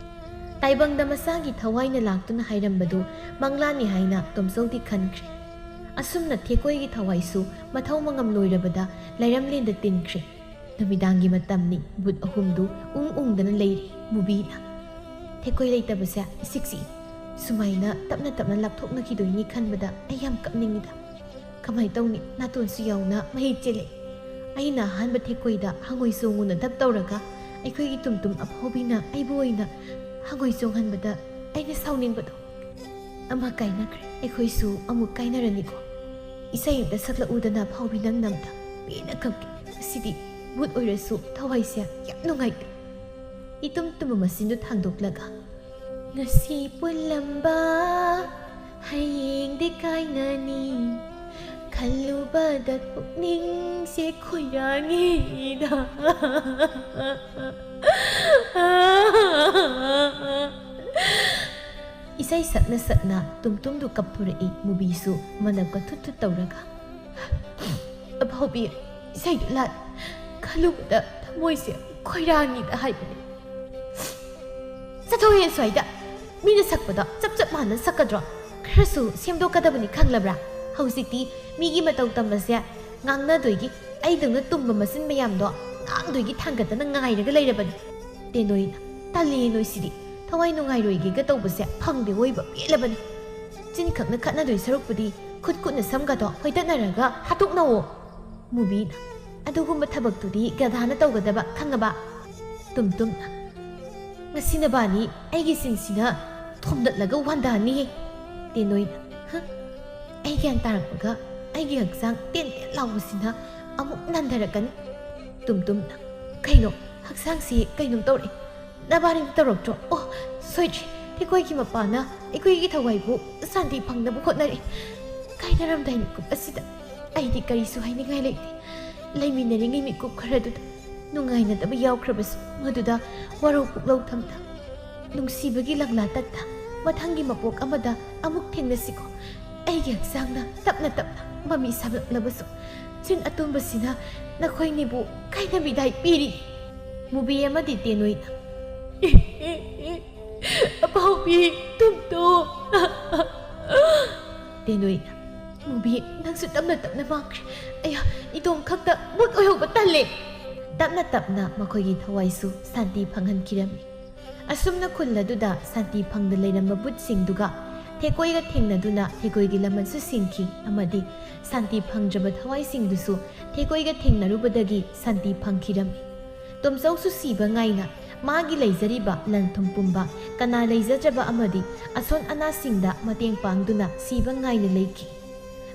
ꯇꯥꯏꯕꯪꯗ ꯃꯆꯥꯒꯤ ꯊꯋꯥꯏꯅ ꯂꯥꯛꯇꯨꯅ ꯍꯥꯏꯔꯝꯕꯗꯨ ꯃꯪꯂꯥꯟꯅꯤ ꯍꯥꯏꯅ ꯇꯣꯝꯆꯧꯗꯤ ꯈꯟꯈ꯭ꯔꯦ꯫ ꯑꯁꯨꯝꯅ ꯊꯦꯛꯀꯣꯏꯒꯤ ꯊꯋꯥꯏꯁꯨ ꯃꯊꯧ ꯃꯉꯝ ꯂꯣꯏꯔꯕꯗ ꯂꯩꯔꯝꯂꯦꯟꯗ ꯇꯤꯟꯈ꯭ꯔꯦ꯫ ꯅꯨꯃꯤꯗꯥꯡꯒꯤ ꯃꯇꯝꯅꯤ꯫ ꯚꯨꯠ ꯑꯍꯨꯝꯗꯨ ꯎꯪ ꯎꯪꯗꯅ ꯂꯩꯔꯤ꯫ ꯃꯨꯕꯤꯅ, "ꯊꯦꯛꯀꯣꯏ ꯂꯩꯇꯕꯁꯦ ꯏꯁꯤꯛ ꯁꯤꯛꯏ꯫ ꯁꯨꯃꯥꯏꯅ ꯇꯞꯅ ꯇꯞꯅ ꯂꯥꯞꯊꯣꯛꯅꯈꯤꯗꯣꯏꯅꯤ ꯈꯟꯕꯗ ꯑꯩ ꯌꯥꯝ ꯀꯞꯅꯤꯡꯉꯤꯗ꯫ ꯀꯃꯥꯏ ꯇꯧꯅꯤ? ꯅꯥꯇꯣꯟꯁꯨ ꯌꯥꯎꯅ ꯃꯍꯤ ꯆꯦꯜꯂꯛꯏ꯫ ꯑꯩꯅ ꯑꯍꯥꯟꯕ ꯊꯦꯛꯀꯣꯏꯗ ꯍꯪꯉꯣꯏ ꯆꯣꯡꯉꯨꯅ ꯙꯞ ꯇꯧꯔꯒ ꯑꯩꯈꯣꯏꯒꯤ ꯇꯨꯝꯇꯨꯝ ꯑꯐꯥꯎꯕꯤꯅ ꯑꯩꯕꯨ ꯑꯣꯏꯅ ꯍꯪꯉꯣꯏ ꯆꯣꯡꯍꯟꯕꯗ ꯑꯩꯅ ꯁꯥꯎꯅꯤꯡꯕꯗꯣ꯫ ꯑꯃ ꯀꯥꯏꯅꯈ꯭ꯔꯦ, ꯑꯩꯈꯣꯏꯁꯨ ꯑꯃꯨꯛ ꯀꯥꯏꯅꯔꯅꯤꯀꯣ꯫ ꯏꯁꯩ ꯑꯝꯇ ꯁꯛꯂꯛꯎꯗꯅ ꯑꯐꯥꯎꯕꯤ, ꯅꯪꯅ ꯑꯝꯇ꯫ ꯄꯦꯟꯅ ꯀꯞꯀꯦ꯫ ꯉꯁꯤꯗꯤ ꯚꯨꯠ ꯑꯣꯏꯔꯁꯨ ꯊꯋꯥꯏꯁꯦ ꯌꯥꯝ ꯅꯨꯡꯉꯥꯏꯇꯦ꯫" ꯏꯇꯨꯝ ꯇꯨꯝꯕ ꯃꯆꯤꯟꯗꯨ ꯊꯥꯡꯗꯣꯛꯂꯒ, "ꯉꯁꯤ ꯄꯨꯜꯂꯝꯕ ꯍꯌꯦꯡꯗꯤ ꯀꯥꯏꯅꯅꯤ, ꯈꯜꯂꯨꯕꯗ ꯄꯨꯛꯅꯤꯡꯁꯦ ꯈꯣꯏꯔꯥꯡꯉꯤꯗ꯫ ꯏꯁꯩ ꯁꯛꯅ ꯁꯛꯅ ꯇꯨꯝꯇꯨꯝꯗꯨ ꯀꯞꯊꯣꯔꯛꯏ꯫ ꯃꯨꯕꯤꯁꯨ ꯃꯅꯞꯀ ꯊꯨꯠ ꯊꯨꯠ ꯇꯧꯔꯒ, "ꯑꯐꯥꯎꯕꯤ, ꯏꯁꯩꯗꯨ ꯂꯥꯠ, ꯈꯜꯂꯨꯕꯗ ꯊꯃꯣꯏꯁꯦ ꯈꯣꯏꯔꯥꯡꯉꯤꯗ" ꯍꯥꯏꯕꯅꯦ꯫ "ꯆꯠꯊꯣꯛꯑꯦ ꯑꯁ꯭ꯋꯥꯏꯗ꯫ ꯃꯤꯅ ꯁꯛꯄꯗꯣ ꯆꯞ ꯆꯞ ꯃꯥꯟꯅ ꯁꯛꯀꯗ꯭ꯔꯣ? ꯈꯔꯁꯨ ꯁꯦꯝꯗꯣꯛꯀꯗꯕꯅꯤ, ꯈꯪꯂꯕ꯭ꯔꯥ? ꯍꯧꯖꯤꯛꯇꯤ ꯃꯤꯒꯤ ꯃꯇꯧ ꯇꯝꯕꯁꯦ ꯉꯥꯡꯅꯗꯣꯏꯒꯤ, ꯑꯩꯗꯧꯅ ꯇꯨꯝꯕ ꯃꯆꯤꯟ ꯃꯌꯥꯝꯗꯣ ꯉꯥꯡꯗꯣꯏꯒꯤ ꯊꯥꯡꯒꯠꯇꯅ ꯉꯥꯏꯔꯒ ꯂꯩꯔꯕꯅꯤ꯫ ꯇꯦꯅꯣꯏꯅ, ꯇꯜꯂꯦ ꯅꯣꯏꯁꯤꯗꯤ꯫ ꯊꯋꯥꯏ ꯅꯨꯡꯉꯥꯏꯔꯣꯏꯒꯦꯒ ꯇꯧꯕꯁꯦ ꯐꯪꯗꯦ, ꯑꯣꯏꯕ ꯄꯦꯜꯂꯕꯅꯤ꯫ ꯆꯤꯟ ꯈꯛꯅ ꯈꯠꯅꯗꯣꯏ ꯁꯔꯨꯛꯄꯨꯗꯤ ꯈꯨꯠ ꯈꯨꯠꯅ ꯁꯝꯒꯗꯣ ꯍꯣꯏꯗꯠꯅꯔꯒ ꯍꯥꯠꯇꯣꯛꯅꯧꯑꯣ꯫" ꯃꯨꯕꯤꯅ, "ꯑꯗꯨꯒꯨꯝꯕ ꯊꯕꯛꯇꯨꯗꯤ ꯒꯙꯥꯅ ꯇꯧꯒꯗꯕ, ꯈꯪꯉꯕ?" ꯇꯨꯝꯇꯨꯝꯅ, "ꯉꯁꯤ ꯅꯕꯥꯅꯤ ꯑꯩꯒꯤ ꯆꯤꯟꯁꯤꯅ ꯊꯣꯝꯗꯠꯂꯒ ꯋꯥꯟꯗꯍꯟꯅꯤꯌꯦ꯫" ꯇꯦꯅꯣꯏꯅ, "ꯍ?" ꯑꯩ ꯒ꯭ꯌꯥꯟ ꯇꯥꯔꯛꯄꯒ ꯑꯩꯒꯤ ꯍꯛꯆꯥꯡ ꯇꯦꯟ ꯇꯦꯟ ꯂꯥꯎꯕꯁꯤꯅ ꯑꯃꯨꯛ ꯅꯟꯊꯔꯛꯀꯅꯤ꯫ ꯇꯨꯝꯇꯨꯝꯅ, "ꯀꯩꯅꯣ, ꯍꯛꯆꯥꯡꯁꯤ ꯀꯩꯅꯣꯝ ꯇꯧꯔꯛꯑꯦ꯫ ꯅꯕꯥꯅꯤꯗꯤ ꯇꯧꯔꯛꯇ꯭ꯔꯣ? ꯑꯣ, ꯁꯣꯏꯗ꯭ꯔꯦ꯫ ꯊꯦꯀꯣꯏꯒꯤ ꯃꯄꯥꯅ ꯑꯩꯈꯣꯏꯒꯤ ꯊꯋꯥꯏꯕꯨ ꯁꯥꯟꯇꯤ ꯐꯪꯅꯕ ꯍꯣꯠꯅꯔꯤ꯫ ꯀꯥꯏꯅꯔꯝꯗꯥꯏ ꯃꯤꯀꯨꯞ ꯑꯁꯤꯗ ꯑꯩꯗꯤ ꯀꯔꯤꯁꯨ ꯍꯥꯏꯅꯤꯡꯉꯥꯏ ꯂꯩꯇꯦ꯫ ꯂꯩꯃꯤꯟꯅꯔꯤꯉꯩ ꯃꯤꯀꯨꯞ ꯈꯔꯗꯨꯗ ꯅꯨꯡꯉꯥꯏꯅꯗꯕ ꯌꯥꯎꯈ꯭ꯔꯕꯁꯨ, ꯃꯗꯨꯗ ꯋꯥꯔꯧ ꯄꯨꯛꯂꯧ ꯊꯝꯗ, ꯅꯨꯡꯁꯤꯕꯒꯤ ꯂꯪꯂꯥ ꯇꯠꯇ, ꯃꯊꯪꯒꯤ ꯃꯄꯣꯛ ꯑꯃꯗ ꯑꯃꯨꯛ ꯊꯦꯡꯅꯁꯤꯀꯣ꯫ ꯑꯩꯒꯤ ꯍꯛꯆꯥꯡꯅ ꯇꯞꯅ ꯇꯞꯅ ꯃꯃꯤ ꯁꯥꯝꯂꯛꯂꯕꯁꯨ, ꯆꯤꯟ ꯑꯇꯨꯝꯕꯁꯤꯅ ꯅꯈꯣꯏꯅꯤꯕꯨ ꯀꯥꯏꯅ ꯕꯤꯗꯥꯏ ꯄꯤꯔꯤ꯫" ꯃꯨꯕꯤ ꯑꯃꯗꯤ ꯇꯦꯅꯣꯏꯅ, "ꯑꯐꯥꯎꯕꯤ, ꯇꯨꯝꯇꯨꯝ꯫" ꯇꯦꯅꯣꯏꯅ, "ꯃꯨꯕꯤ, ꯅꯪꯁꯨ ꯇꯞꯅ ꯇꯞꯅ ꯃꯥꯡꯈ꯭ꯔꯦ꯫ ꯑꯌꯥ, ꯏꯇꯣꯝ ꯈꯛꯇ ꯃꯨꯠ ꯑꯣꯏꯍꯧꯕ ꯇꯜꯂꯦ꯫" ꯇꯞꯅ ꯇꯞꯅ ꯃꯈꯣꯏꯒꯤ ꯊꯋꯥꯏꯁꯨ ꯁꯥꯟꯇꯤ ꯐꯪꯍꯟꯈꯤꯔꯝꯃꯤ꯫ ꯑꯁꯨꯝꯅ ꯈꯨꯜ ꯑꯗꯨꯗ ꯁꯥꯟꯇꯤ ꯐꯪꯗ ꯂꯩꯔꯝꯕ ꯚꯨꯠꯁꯤꯡꯗꯨꯒ ꯊꯦꯀꯣꯏꯒ ꯊꯦꯡꯅꯗꯨꯅ ꯊꯦꯀꯣꯏꯒꯤ ꯂꯃꯟꯁꯨ ꯁꯤꯡꯈꯤ ꯑꯃꯗꯤ ꯁꯥꯟꯇꯤ ꯐꯪꯗ꯭ꯔꯕ ꯊꯋꯥꯏꯁꯤꯡꯗꯨꯁꯨ ꯊꯦꯀꯣꯏꯒ ꯊꯦꯡꯅꯔꯨꯕꯗꯒꯤ ꯁꯥꯟꯇꯤ ꯐꯪꯈꯤꯔꯝꯃꯤ꯫ ꯇꯣꯝꯆꯧꯁꯨ ꯁꯤꯕ ꯉꯥꯏꯅ ꯃꯥꯒꯤ ꯂꯩꯖꯔꯤꯕ ꯂꯟ ꯊꯨꯝ ꯄꯨꯝꯕ, ꯀꯅꯥ ꯂꯩꯖꯗ꯭ꯔꯕ ꯑꯃꯗꯤ ꯑꯁꯣꯟ ꯑꯅꯥꯁꯤꯡꯗ ꯃꯇꯦꯡ ꯄꯥꯡꯗꯨꯅ ꯁꯤꯕ ꯉꯥꯏꯅ ꯂꯩꯈꯤ꯫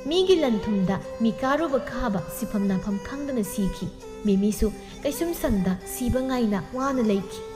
ꯃꯤꯒꯤ ꯂꯟ ꯊꯨꯝꯗ ꯃꯤꯀꯥꯔꯨꯕ ꯈꯥꯕ ꯁꯤꯐꯝ ꯅꯥꯐꯝ ꯈꯪꯗꯅ ꯁꯤꯈꯤ꯫ ꯃꯤꯃꯤꯁꯨ ꯀꯩꯁꯨꯝꯁꯪꯗ ꯁꯤꯕ ꯉꯥꯏꯅ ꯋꯥꯅ ꯂꯩꯈꯤ꯫